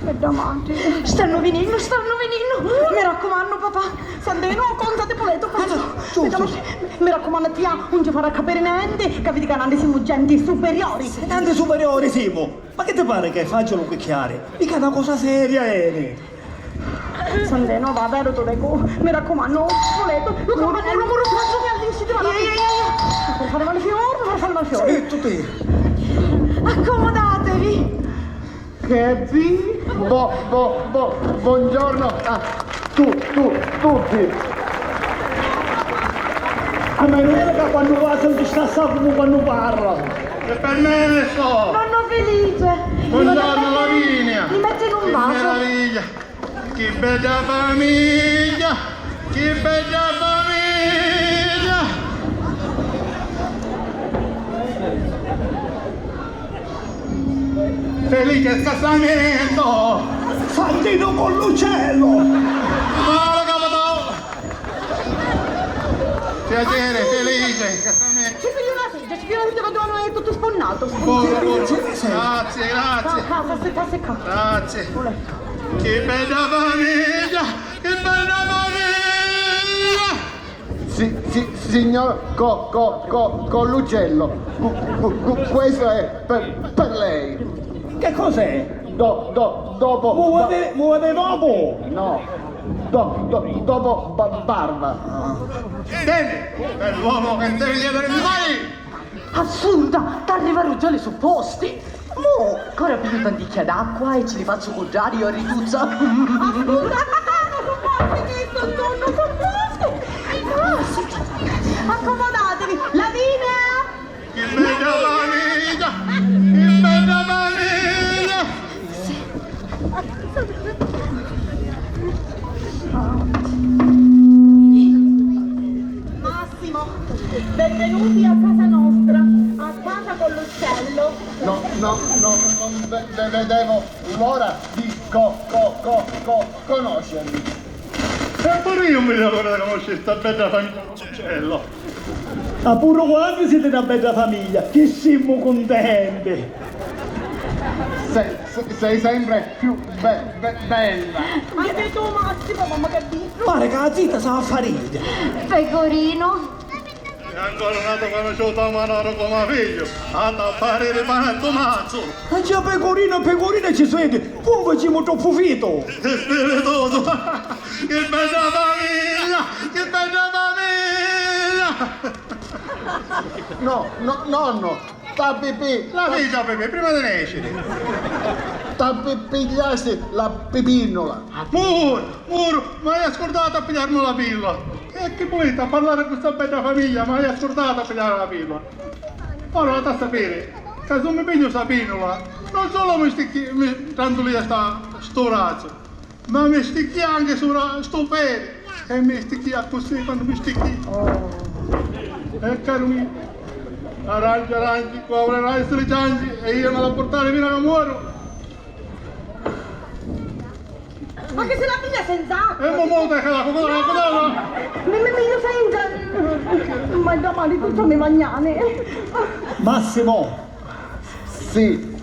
Bedda matri. Stannu vininnu, stannu vininnu! Mi raccumannu, papà! Santino, conzati puletu, conzati! Bedda matri, mi raccumannu a tia, un ci fari capiri nenti, ca vidi ca nanti simu genti superiori! Genti superiori simu! Ma chi ti pari ca facciu lu chiari? Mica na cosa seria eri! Santino, va, veru tu decu, mi raccumannu, puletu, lu campanellu, lu muru, lu vinciti, va, va. Iè, iè, iè, iè. Per fari mali fiori, per fari mali fiori. Sì, tutti. Accomodatevi. Che vi? Bo-, bo-, bo-, buongiorno a tu-, tu-, tutti. A menu era ca quannu va senti sta sa comu quannu parra. E permesso! Nonno Felice! Buongiorno, Lavinia! Mi metti in un vaso? Che meraviglia! Chi bedda famiglia! Chi bedda famiglia! Felice casamento! Santino Collucello! Mala capo! Piacere, Felice casamento! Ci pigliu una seggia, ci pigliu una seggia, ma è tutto sponnato. Buono, buono. Grazie, grazie. Qua, qua, sta, sta, sta qua. Grazie. Che bella famiglia, che bella famiglia! Si-, si-, signor Co-, Co-, Co-, Collucello, cu-, cu-, cu-, questo è per, per lei. Che cos'è? Do-, do-, dopo. Muovete, muovete dopo! No. Do-, do-, dopo ba-, barba. Bene, per l'uomo che deve chiedere di mai! Assunta, t'arrivaru già li supposti! Mo, ora pigliu tanticchia d'acqua e ci li fazzu cuddari io a Rituzza. Assunta, non supposti chistu, non supposti! Accomodatevi, Lavinia! Chi bedda famiglia! Chi bedda famiglia! Massimo, benvenuti a casa nostra, a casa Collucello. No, no, no, non ve-, ve-, vedevo l'ora di co-, co-, co-, co-, conoscervi. E puru iu mi devu riconoscere sta bedda famiglia Collucello. Ma puru vuatri siti na bedda famiglia, chi simmu cuntenti! Se-, se-, sei sempre più be-, be-, bella! Anche tu, Massimo, mamma che dici? Pare ca la zita s'ha a fariri! Pecorino! E ancora n'atu canusciutu a manaru comu figghiu, ha da pariri pane e tumazzu! E già Pecurinu e Pecurina ci siti, nun facimu troppu fitu! Spiritosu! Chi bedda famiglia! Chi bedda famiglia! No, no, nonno, t'ha pipì! La figlia pipì, prima di nesciri! T'ha pi-, pigliasti la pipinnula! Muru! Muru, m'haiu scurdatu a pigliarmi la pillola! E chi vuliti, a parlari cu sta bedda famiglia, m'haiu scurdatu a pigliari la pillola! Ora t'ha sapiri ca si mi pigliu sta pillola, non sulu mi sticchi-, mi trantulia sta, stu vrazzu, ma mi sticchia anche sura stu pedi, e mi sticchia accussì quannu mi sticchia. Oh. E caru miu, aranci, aranci, cu avrà essiri cianci, e iu m'ha da purtari finu a ca muoru. Ma chi si la piglia senza acqua? E mo, mo, te la, la, la, la. Mi, mi, mi, io senza. Ma da male tutto mi magnani. Massimo! Sì,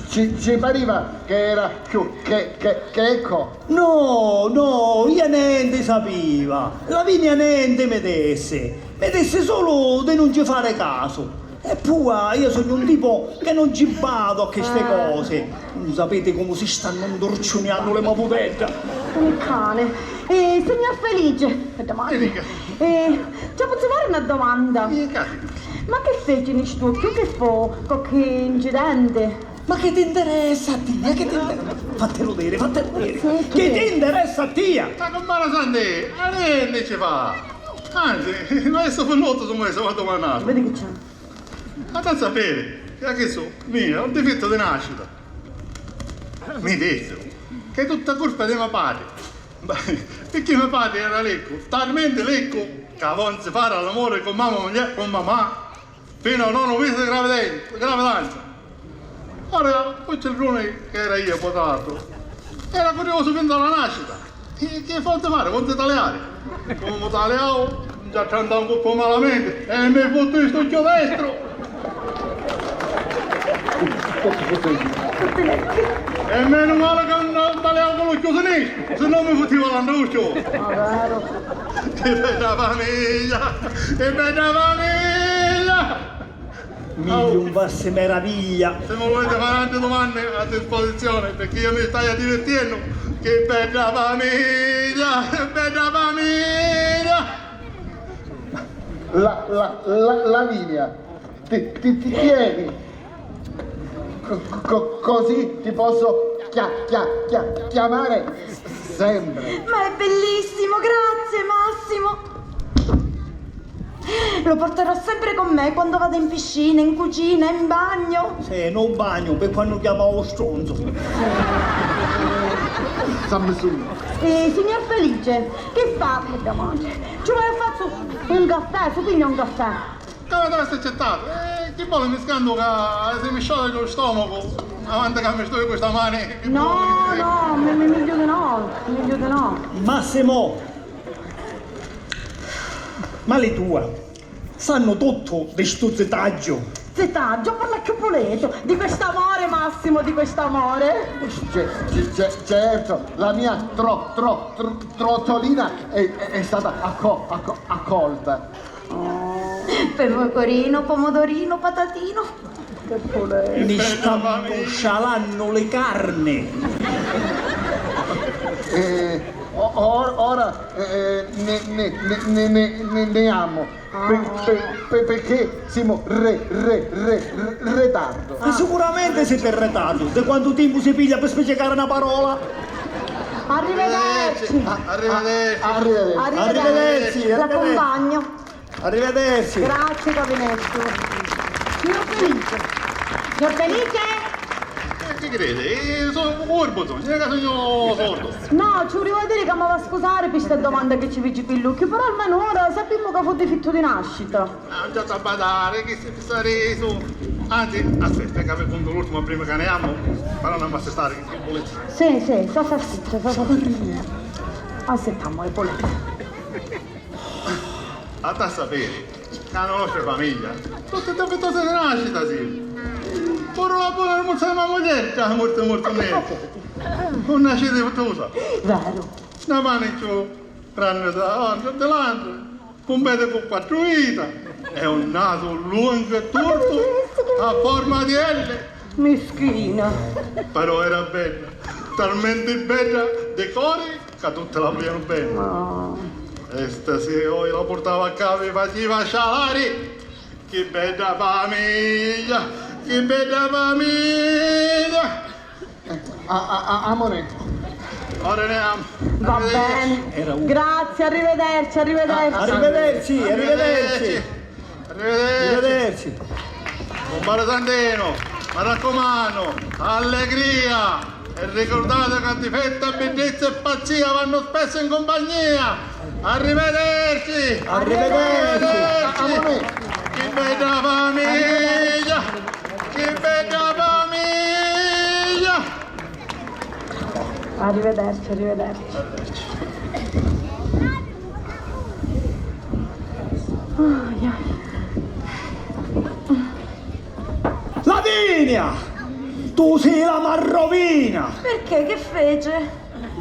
ci, ci pariva che era chiù che, che, che ecco. No, no, io nenti sapiva. Lavinia nenti mi dissi. Mi dissi sulu di nun ci fari casu. E pua io sugnu un tipo che non ci bado a cheste cose. Non sapete come si stanno indurciuniannu le mavutedda. Un cane. Eh, signor Felice, aspetta, ma... Mi dica. Eh, ci pozzu fare una domanda? Dica. Ma che fecini stu occhiu? Che fu qualche incidente? Ma che ti interessa a tia? Che ti inter-, fattelu dire, fattelu dire. Sì, sì. Che ti interessa a tia? Ma compare Sandì, a nenti ci fa. Anzi, non è sto finnuto, se mi domandate. Vedi che c'è. Ma t'ha sapiri, ca chi su, mia, un difittu di nascita. Mi dissero che è tutta curpa di me patri, picchì me patri era leccu, talmenti leccu ca vonzi fari l'amuri cu mamma muglieri, cu mamà, finu a nonu misi di graviden-, gravidanza. Ora, u cildruni ca era iu, potardu, era curiosu fin da la nascita. Chi, chi vonzi fari? Vonzi taliari? Comu taliau, già ci andau un pocu malamenti e mi futtu stu occhiu destru. E menu mali ca non taliau cu l'occhiu sinistru, si no mi futtiva l'andrucciu. Ma veru? Che bedda famiglia! Che bedda famiglia! Migliu un passi meraviglia. Se mi vuliti fari altri dumanni, a disposizioni, picchì iu mi staiu divertennu. Che bedda famiglia, che bedda famiglia! La, la, la, Lavinia, ti, ti, ti tieni. Co-, co-, così ti posso chia-, chia-, chia-, chiamare sempre. Ma è bellissimo, grazie Massimo. Lo porterò sempre con me quando vado in piscina, in cucina, in bagno. Sì, non bagno, per quando chiama lo stronzo. Sammy Sue. Eh, signor Felice, che fa? Ci vuole fazzu un caffè, si piglia un caffè. Cara, deve essere accettato. Eh, chi vuole mi scanno che si mi scioglie lo stomaco, avanti che mi stoi questa mani. No, no, mi, mi, meglio di no, meglio di no. Massimo! Ma li tua, sannu tuttu di stu zitaggio? Zitaggio, parla cchiù puletu, di quest'amore, Massimo, di quest'amore. Ce-, ce-, ce-, certo, la mia tro-, tro-, tro-, trottolina è, è, è stata acco-, acco-, accolta. Oh, pecorino, pomodorino, patatino. Che puletu. Mi stannu scialannu li carni. Eh, o-, o-, ora, eh, ne, ne, ne, ne, ne, ne, ne amo. Ah. Pe-, pe-, pe-, perché siamo re-, re-, re-, re-, retardo. E sicuramente siete in ritardo. Da quantu timpu si piglia per spiegare una parola? Arrivederci. Ah, arrivederci. Arrivederci. Arrivederci, arrivederci. L'accompagno. Arrivederci. Grazie, Capinescu. Signor Felice. Signor Felice? Eh, chi cridi? Io sono orbo, sono, non è che sono sordo. No, ci vuliva dire che mi va a scusare per sta domanda che ci fece Pillucchio, però almeno ora sappiamo che fu difetto di nascita. Ah, non c'è da badare, chi si fissare su. Anzi, aspetta che vi conto l'ultimo prima che ne amo, però non mi aspettare che volete. Sì, sì, sta, sta zitto, sta, sta zitto. Aspettiamo, e volete. Ata sapiri ca a nostra famiglia tutti difittusi di nascita si. Puru la bona muzza di me mugghieri già mortu mortu nenti. Un nasci difittusa. Veru. Na mani cchiù granni di l'antra, un pedi cu quattru dita e un nasu lungu e turtu a forma di L. Mischina. Però era bedda, talmenti bedda di cori ca tutti la vulianu beni. Oh. E stasira oi la purtava ccà, mi faciva scialari. Chi bedda famiglia, chi bedda famiglia. A, a, a, amore. Ora ne am-, va bene. Grazie, arrivederci, arrivederci. Arrivederci, arrivederci. Arrivederci. Arrivederci. Compare Santino, mi raccumannu, allegria! E ricurdati ca difetti e biddizzi e pazzia vannu spessu in cumpagnia! Arrivederci! Arrivederci! Arrivederci! Chi bedda famiglia! Chi bedda famiglia! Arrivederci, arrivederci. Ai, ai. Lavinia! Tu si la marrovina! Perché? Che fece?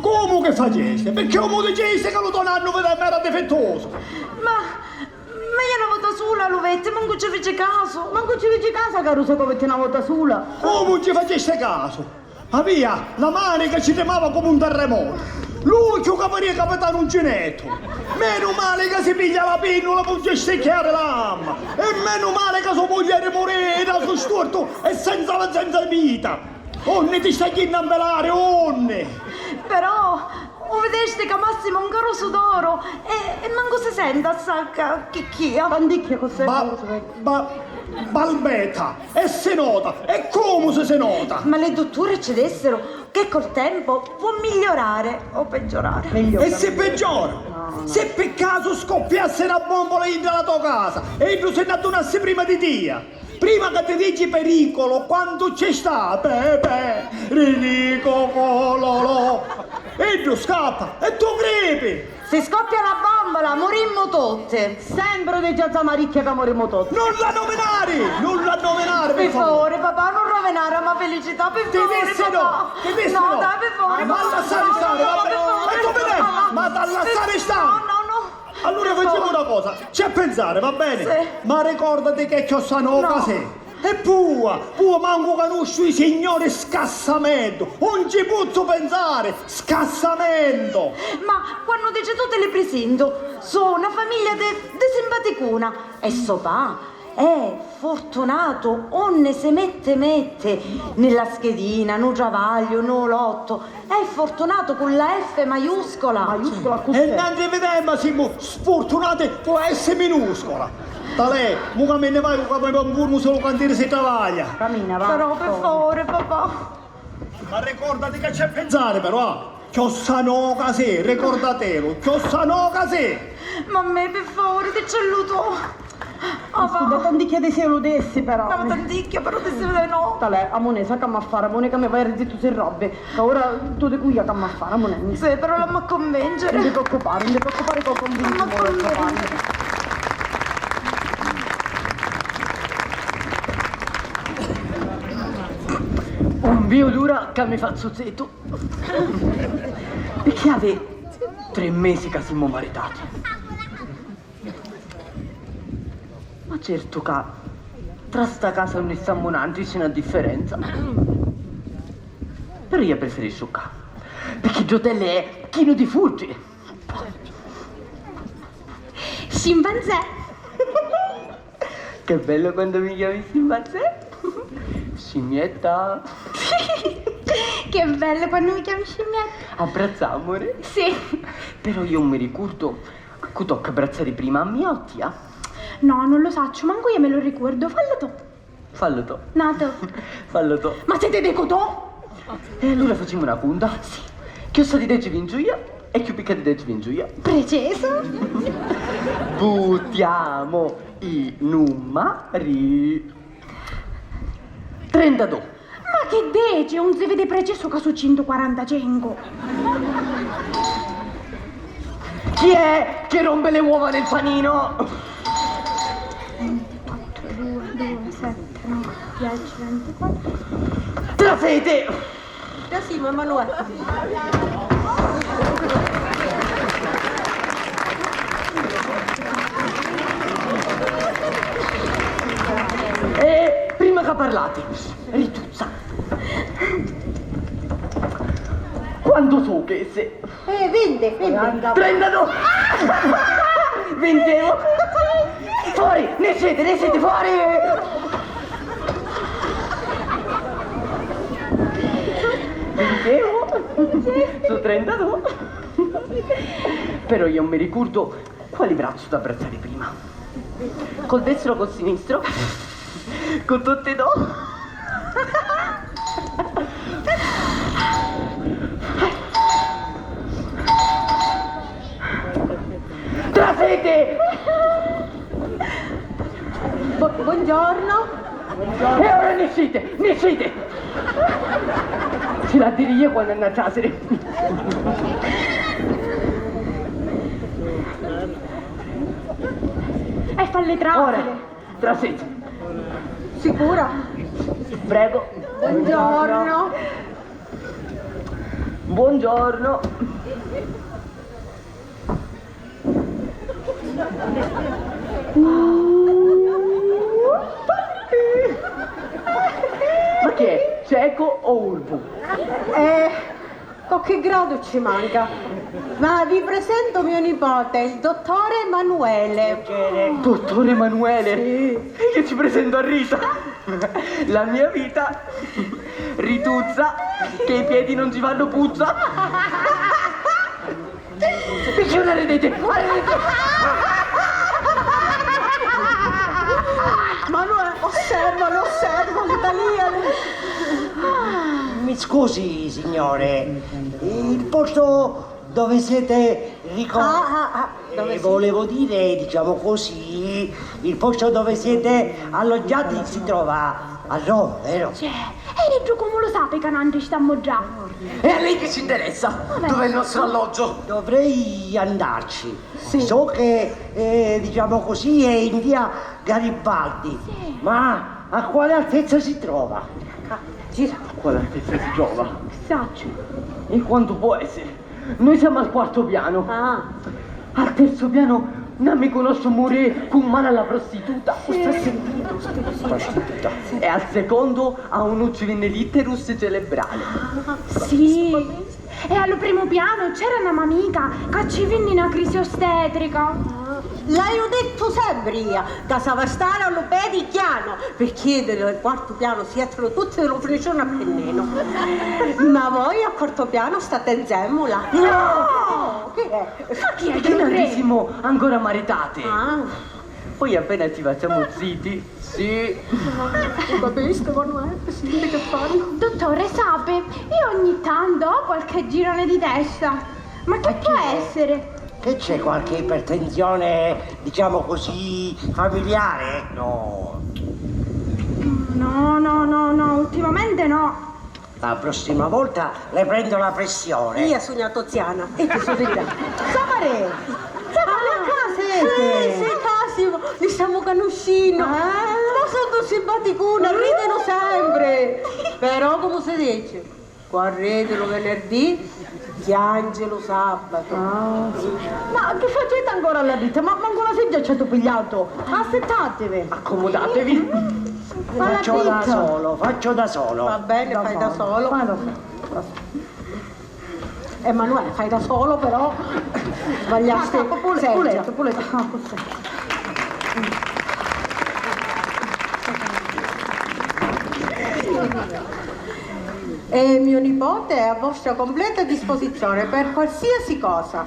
Comu che faceste? Perché u mu diceste ca lu to nannu vi era difettusu? Ma, ma iu na vota sula lu vetti, mancu ci fici casu. Mancu ci fici casu, caru, se ca lu vetti na vota sula. Comu ci faceste casu? Avia la mani ca ci trimava comu un terremotu, l'ucchiu ca paria capitanu un cinettu. Menu mali ca si piglia la pinnula pu gesticchiari la mamma, e menu mali ca so muglieri murì di nasu stortu e senza, senza vita. Unni ti sta jinnu a mbilari, unni? Però U videsti ca Massimo è un carusu d'oru e, e mancu si senti assai ca, chi, chi, ah. Tanticchia cu se... Ba-, ba-, balbetta, e si nota, e comu si, si nota! Ma li dutturi ci dissiru che col tempo può migliorare o peggiorare. E si peggiora? No, no. Se pi casu scoppiassi na bombola dintra la to casa e iddu si n'addunassi prima di tia, prima ca ti dici pericolo, quantu ci sta, beh, beh, ridicolo, iddu scappa e tu cripi! Si scoppia la bombola, murimmu tutti! Sempri dici a zia Maricchia ca murimmu tutti! Non la nominari! Non la nominari, pi favori! Pi favori, papà, non rovinari la mia felicità, pi favori, papà! Ti dissi no! Ti dissi no! No, dai, pi favori, papà! Ma lassari stari, va bene! Ma tu vedi? Ma da lassari stari! No, no, no! Allura facemu una cosa, c'è pensare, va bene? Sì. Ma ricordati che chiossà no ca si. E pua, pua mancu canusciu i signori scassamentu, un ci puzzu pensare, scassamentu! Ma quannu dici tu ti li prisintu, so' na famiglia di, di simpaticuna e so' pa. Eh, Fortunatu, unni si metti metti, ni la schedina, nu travagliu, nu lottu, è Fortunatu cu la F maiuscola. Maiuscola cu... E nanti videmma simu sfurtunati cu la S minuscola. Talè, mu ca mi nni vaiu ca mi nfurmu sulu quant'iddi si travaglia. Camina, va. Però pi favuri, papà. Ma ricordati ca c'è pensari, però, ah! Chiossà no ca si, ricordatelu, chiossà no ca si! Mammè, pi favuri, diccillu tu! Ah, va. Scusa, tanticchia di si lu dissi, però. Ma tanticchia, però, dissi di no! Talè, amunè, sa c'amma fari, amunè ca mi vai a rizittu si robbi, ca ora tu dicu io c'amma fari, amunè. Sì, però l'amma convinciri. Non ti preoccupare, non ti preoccupare che ho convinto. L'amma convinciri. Un viu d'ura ca mi fazzu zittu. Picchì havi tri misi ca simu maritati. Ma certu ca tra sta casa unni stammu nantri c'è na differenza. Però io preferisciu ccà, picchì dd'hotel è chinu di fuddi. Scimpanzé! Che bello quando mi chiami scimpanzé! Scimmietta! Che bello quando mi chiami scimmietta! Abbrazzamore? Sì! Però io mi ricordo a cu tocca abbrazzari prima, a mia o a tia? No, non lo saccio, manco io me lo ricordo, fallo tu! Fallu tu. Natu. Fallu tu. Ma si ti dicu tu? E allura facimu na cunta. Sì. Chiossà di deci vincu io e chiù picca di deci vincu io. Preciso. Buttiamo i numari. Trentadue. Ma chi dici? Un si vidi preciso ca su centuquarantacinque. Chi è che rompe le uova nel panino? Ventotto, due, due, sette, nove, dieci, ventiquattro. Trasete! Già sì, ma Emanuele. E prima che parlate, Rituzza. Quantu su chessi? Eh, vinti, vinti. Trentadue. Vinti euro. Fuori, nesciti, nesciti, fuori. Vinti euro. Su trentadue. Però io mi ricordo quali brazzu t'abbrazzari prima. Col destru o col sinistru? Cu tutti e due. Trasiti! Bu-, buongiorno. E ora nisciti, nisciti! Si l'ha a diri io quannu hannu a trasiri. E falli trasiri. Ora. Trasiti. Sicura? Prego. Buongiorno. Buongiorno. Ma chi è? Cieco o urbu? Eh, Cocchi gradu ci manca. Ma vi presento mio nipote, il dottore Emanuele. Dottore Emanuele? Sì. Io ci presento a Rita, la mia vita. Rituzza, che i piedi non ci fanno puzza. Picchì non ridete? Arridete! Manuè, osservalo, osservalo, taliali. Mi scusi, signore, il posto dove siete rico- Ah, ah, ah, dove Eh, si- volevo dire, diciamo così, il posto dove siete alloggiati si trova a Roma, vero? Cioè, e iddu comu lu sapi ca nantri stammu ddà? E a lei che ci interessa? Vabbè. Dov'è il nostro alloggio? Dovrei andarci. Sì. So che, eh, diciamo così, è in via Garibaldi. Sì. Ma a quale altezza si trova? Ah, gira. A quale altezza si trova? Sacciu. E quantu può essere? Noi siamo al quarto piano. Ah. Al terzo piano non mi conosco morire con mano alla prostituta. Sì. Sta sentendo, sta sentendo. Prostituta. E al secondo a un ucciu venne l'itterus celebrale. Ah, sì. E al primu pianu c'era na m'amica ca ci vinni na crisi ostetrica. L'haiu dettu sempri ia ca s'ava stari a lu pedi chianu, pirchì di lu quartu pianu si jettanu tutti di lu frisciuni a pinninu. Ma voi a quartu pianu state nzemmula. No! Chi è? Ma chi è? Che non ci siamo ancora maritati. Ah. Poi appena ci facciamo ziti. Sì. Vabbè, sto vanno, eh, si vede che fanno. Dottore, sape, io ogni tanto ho qualche girone di testa. Ma che può essere? Che c'è, qualche ipertensione, diciamo così, familiare? No. No, no, no, no, ultimamente no. La prossima volta le prendo la pressione. Io sugnu a to ziana e tu sugnu ddà. Samarè! Samarè, ah, ccà sete? Sì, sì, ccà simu, ni stamu canuscinu. Ah. Ma sunnu simpaticuna, ridenu sempri. Però, comu si dici, cu arridi lu venerdì, chiangi lu sabatu. Ah, sì. Ma chi facete ancora là drittu? Ma mancu na seggia ci atu pigliatu. Assittativi. Accomodatevi. Faccio da solo, faccio da solo. Va bene, fai da solo. Fai da solo. Emanuele, fai da solo, però sbagliaste. Ah, pule-, seggia. Puletu, puletu. Ah, così. E mio nipote è a vostra completa disposizione per qualsiasi cosa.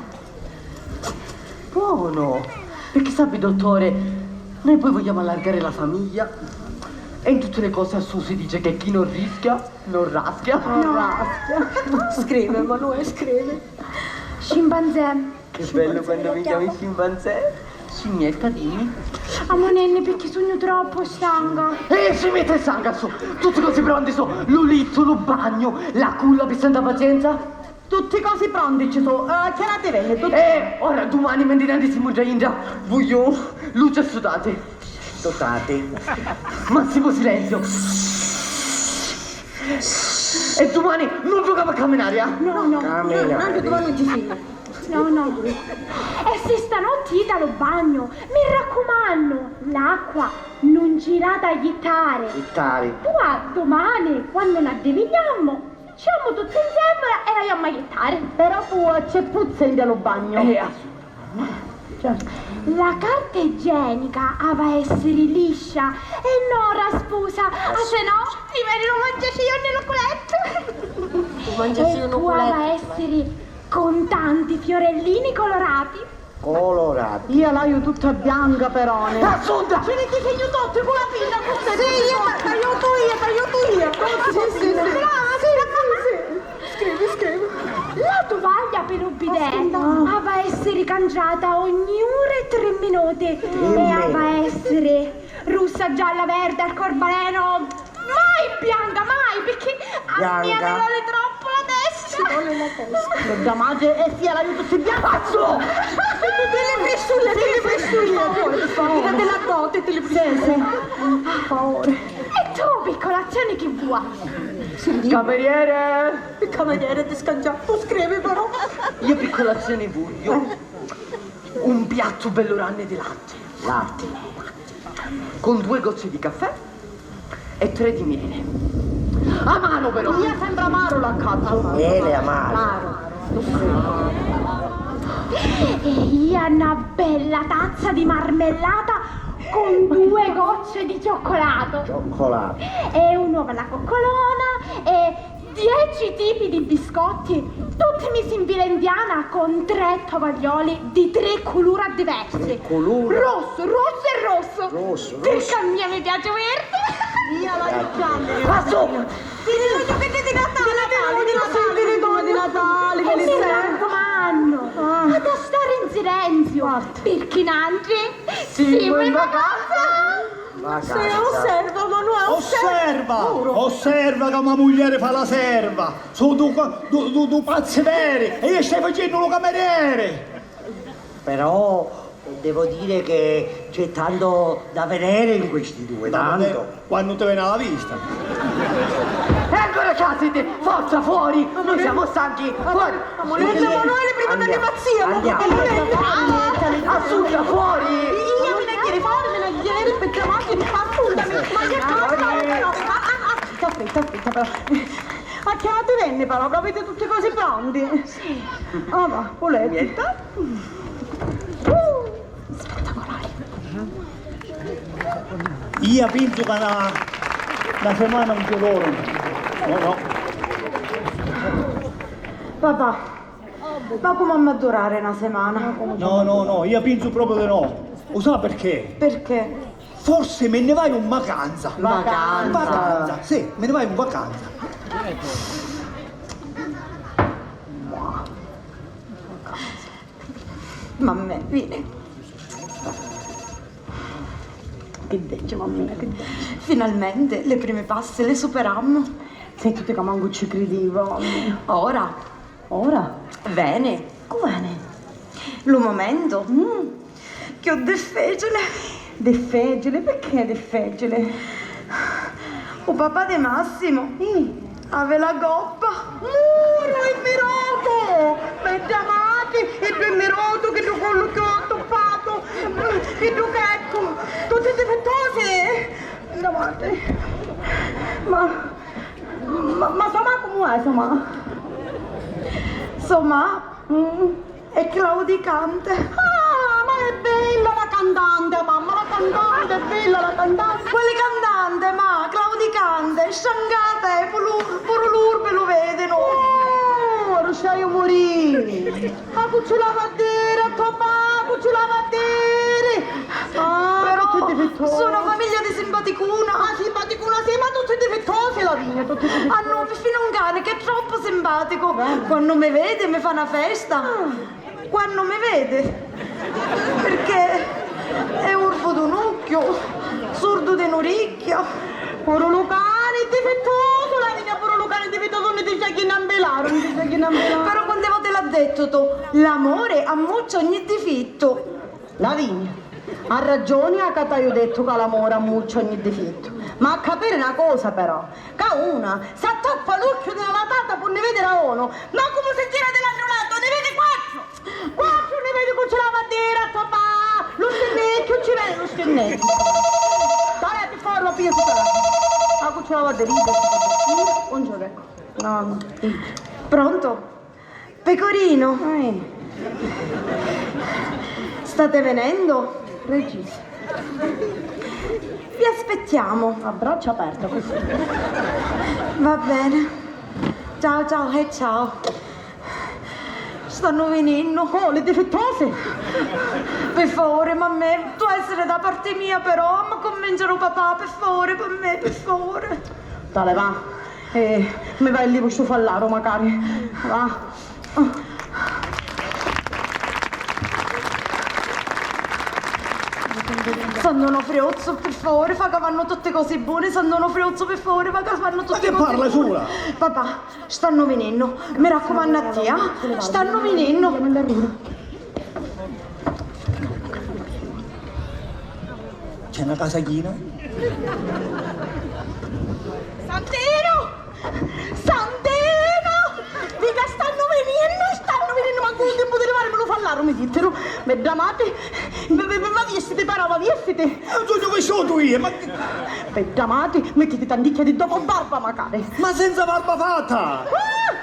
Buono! Perché sapi, dottore, noi poi vogliamo allargare la famiglia e in tutte le cose assù si dice che chi non rischia, non raschia. Non raschia. Scrive, Emanuele, scrive. Scimpanzé. Che bello quando mi chiami scimpanzé. Scimmietta, dimmi. Amò, nenni, perché sugnu troppo stanca. Eh, scimmietta e stanca su. Tutti cosi pronti su. Lu littu, lu bagnu, la culla pi santa pazienza. Tutti cosi pronti ci su, eh, chianati veni, tutti. Eh, ora dumani mentri nantri simu già intra, vuiu luci assutati. Assutati. Massimo silenzio. E dumani non giocava a camminare, eh? No, no. Camminare. No, anche domani non ci siamo. No, no. E si stanotti ita lu bagnu, mi raccumannu, l'acqua non ci l'ata jittare. Jittare. Pua dumani, quannu n'addivignammu, Ciammu tutti nzemmula e la jammu a jittari. Però pua c'è puzza in lu bagnu. Eh, assu-, certo. La carta igienica ava essiri liscia e non raspusa, a se no ti veni lu manciasciuni lu culettu. Lu manciasciuni lu culettu. E pua ava essiri con tanti fiorellini colorati. Colorati. Io l'haiu tutta bianca, però, ne. Assunta! Ci li disegnu tutti cu la pinna, cu ste. Sì, io t'aiutu io, t'aiutu io. Sì, sì, sì. Brava, sì, sì, sì. Scrivi, scrivi. La tuvaglia pi lu bidè ava essiri cangiata ogni ura e tri minuti. E ava essiri russa, gialla, verde, arcorbaleno. Mai bianca, mai, picchì a mia mi doli troppu la testa. Ci doli la testa. Dda madre, eh sì, l'aiutu, si bianca! Pazzu! Ti li prestu io, ti li prestu io. Ti li prestu io. Ti li prestu io. Sì, sì. Favore. E tu, pi colazioni chi vuoi? Cameriere! Il cameriere ti scangia, tu scrivi però. Io pi colazioni voglio un piatto bello grande di latte. Latte. Con due gocce di caffè e tre di miele. Amaro però! Mia sembra amaro l'accattu. Miele amaro. Amaro. E io una bella tazza di marmellata con due gocce di cioccolato. Cioccolato. E un'uova alla coccolona e dieci tipi di biscotti. Tutti misi in vila indiana con tre tovaglioli di tri culura diversi. Tri culura? Rossu, rossu e rossu. Rossu, rossu. Pirchì a mia mi piaci u virdi. Via la Gianni. Assu! Ti voglio che di Natale, Natale, di Natale, di Natale, di Natale, e mi raccumannu, ah, ad stari in silenziu, pirchì nantri simu in vacanza. Vacanza. Se osserva, Manuè, osserva! Osserva! Puru. Osserva ca ma muglieri fa la serva! Su du, du, du, du pazzi veri! E io stai facennu lu camerieri! Però devo dire che c'è tanto da vedere in questi due, tanto. Quannu ti veni a la vista. E ancora ccà siti? Forza, fuori! Noi siamo stanchi! Fuori! Amuletta, Emanuele, prima dell'impazzia, amuletta! Assunta, fuori! Io mi ne ieri fuori, mi ne ieri, perché ma che assunta, ma che cosa? Però, ah, ah, ah, aspetta, aspetta, però. A che ora ti venne, però? Avete tutte cose pronte? Sì. Ah, va, volete? Niente. Uh, spettacolare. Ia pinzu ca na, na semana un ci dormu. No, no. Papà, ma comu amma durari na semana? No, no, no, ia pinzu propriu di no. U sa pirchì? Pirchì? Forsi mi nni vaiu in vacanza. Vacanza. Vacanza, sì, mi nni vaiu in vacanza. Mammè, vini. Che dici, mammina, che dici? Finalmente le prime passe le superammo. Senti tu ca mancu ci cridivu. Ora. Ora? Veni. Cu veni? Lu mumentu. Mm. Cchiù difficili. Difficili? Pirchì difficili? U papà di Massimo, mm, havi la coppa. Muru e mirotu! Bedda matri, iddu è mirotu, chiddu collu cchiù attuppatu, mm, iddu checcu, tutti difittusi! Bedda matri. Ma, ma, ma so ma comu è, so ma? So ma, mm, è claudicante. Ah, ma è bella la cantante, mamma, la cantante, è bella la cantante. Quali cantante, ma? Claudicante, sciancata è, puru, puru l'urbi lu vedinu. Oh, ora sciaiu muriri. Ma cu ci l'ava a diri a to papà, cu ci l'ava a diri? Ah, però tutti difittusi. Su na famiglia di simpaticuna. Ah, simpaticuna, sì, ma tutti difittusi, Lavinia, tutti difittusi. Ah, no, perfino un cane che è troppo simpatico. Quando mi vede mi fa una festa. Ah. Quannu mi vidi, pirchì è urbu d'un ucchiu, surdu di n'uricchia. Puru lu cani è difittusu, Lavinia, puru lu cani è difittusu, nun ti c'è chi n'ambilari, nun ti c'è chi n'ambilari. Però quanti voti l'ha dettu tu, l'amore ammuccia ogni difittu. Lavinia, ha ragioni a ca t'haiu dettu ca l'amore ammuccia ogni difittu, ma ha capiri na cosa però, ca una s'attoppa l'ucchiu di na latata pu nni vidiri a unu, ma comu si gira di l'atru latu, nni vidi quattru! Quattru nni vidi cu ci l'ava a diri a to papà, lu stinnicchiu, ci veni lu stinnicchiu. Talè, pi favuri, ma piglia tutta la... Ah, cu ci l'ava a diri, idda, idda, idda. Buongiorno, ecco. No, no. Pronto? Pecorino? Eh. State venendo? Regista. Vi aspettiamo. A braccia aperte, così. Va bene. Ciao, ciao e ciao. Stannu vininnu. Oh, li difittusi! Pi favuri, mammè, tu essiri da parti mia, però, mi cunvincinu papà, pi favuri, pi me, pi favuri. Talè, va. Eh, mi vai e livu stu fallaru, macari. Va. Sant'Onofriozzu, pi favuri, fa ca vannu tutti cosi buni, Sant'Onofriozzu, pi favuri, fa ca vannu tutti cosi buni. Ma chi parla sula? Papà, stannu vininnu, mi raccumannu a tia, stannu vininnu. C'è na casa china? Santinu! Santinu! Dica, stannu vininnu, stannu vininnu, mancu u tempu di livarimi lu fallaru mi dittiru. Bedda matri, vi, vi, vi, va vistiti, però, va vistiti. Non sugnu vissutu io, ma... Bedda matri, mittiti tanticchia di dopo barba, macari. Ma senza barba fatta! Ah!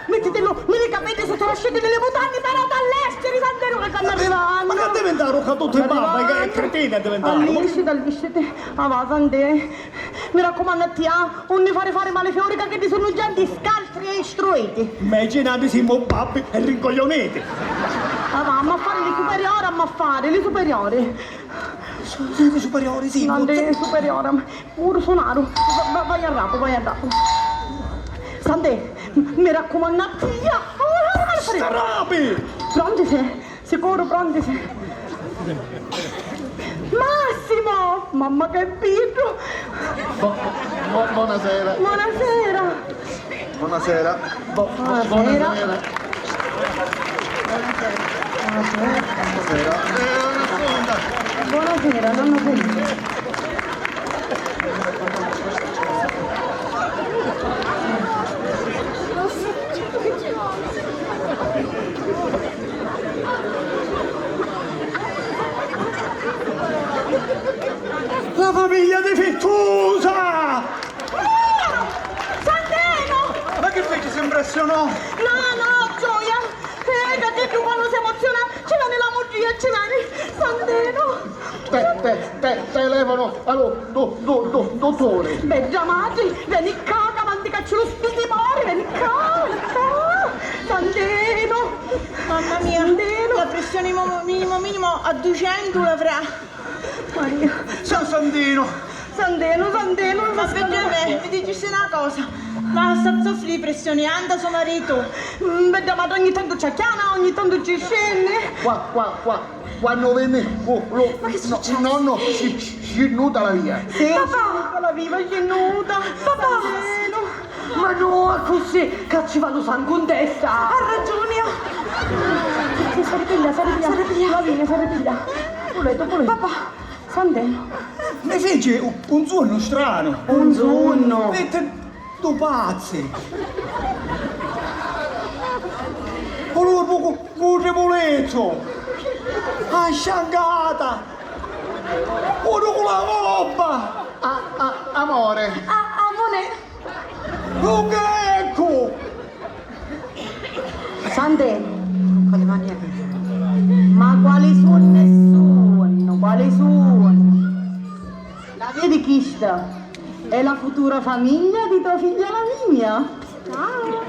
Mittiti lu, mi li capelli sutta la sciddi di li mutanni, però t'allestiri, Santinu, ca stannu arrivannu. Ma che diventaru ca tuttu in barba, che cretini è diventaru? Allistiti, allistiti. Ah, va, Santinu. Mi raccumannu a tia, ah, unni fari fari mali fiuri, ca chiddi sunnu genti scaltri e istruiti. Mmegghinati, simu babbi e rincoglioniti. Ah, va, amma fari li superiori, amma fari li superiori. Senti superiori, sì. Non di superiori, puru sunaru. Va, va, vai a rapu, vai a rapu. Santè, mi raccumannu a tia. Strapi! Pronti si? Sicuru, pronti si? Massimo! Mamma che biddu! Bo- bo- bonasera. Bonasera. Bonasera. Bo- bo- Bonasera. Bonasera. Bonasera. Eh, una sponda. Bonasera, nonno Felice. La famiglia difittusa! Santino! Ma che feci, si impressionò? No, no, gioia! Eh, ca chiddu quannu s'emoziona ci veni la muggia, ci veni! Santino! Te, te, te, telefono, allo, do, do, do, dottore. Bedda matri, veni ccà, ca m'anticacciu lu spitimori, veni ccà, veni ccà. Santino. Mamma mia, Santino. La pressione minimo, minimo, minimo a ducentu l'avrà. Maria. San Santino. Santino, Santino. Ma perché me, mi dici una cosa? Ma sta soffrì pressione anta so marito? Mm, bedda matri, ogni tantu ci acchiana, ogni tantu ci scendi. Qua, qua, qua. Quannu vinni cu lu nonno sci- scinnuta la via. Sì, papà! Scinnuta la viva, scinnuta! Papà! Santino! Ma no, accussì ca ci va lu sangu in testa! Ha ragiuni! Sì, sì, si ripiglia, si ripiglia! Si ripiglia! La via, si ripiglia! Puletu, puletu! Papà! Santino! Mi fici un sunnu stranu! Un sunnu! Vitti du pazzi! Cu lu cu- cu tripulettu! A sciangata! Unu cu la gobba! A, a, amore! A, amore! Lu grecu! Santè! Con le mani aperte. Ma quali sunnu e sunnu? Quali sunnu? La vedi chista? È la futura famiglia di tua figlia Lavinia. Ciao.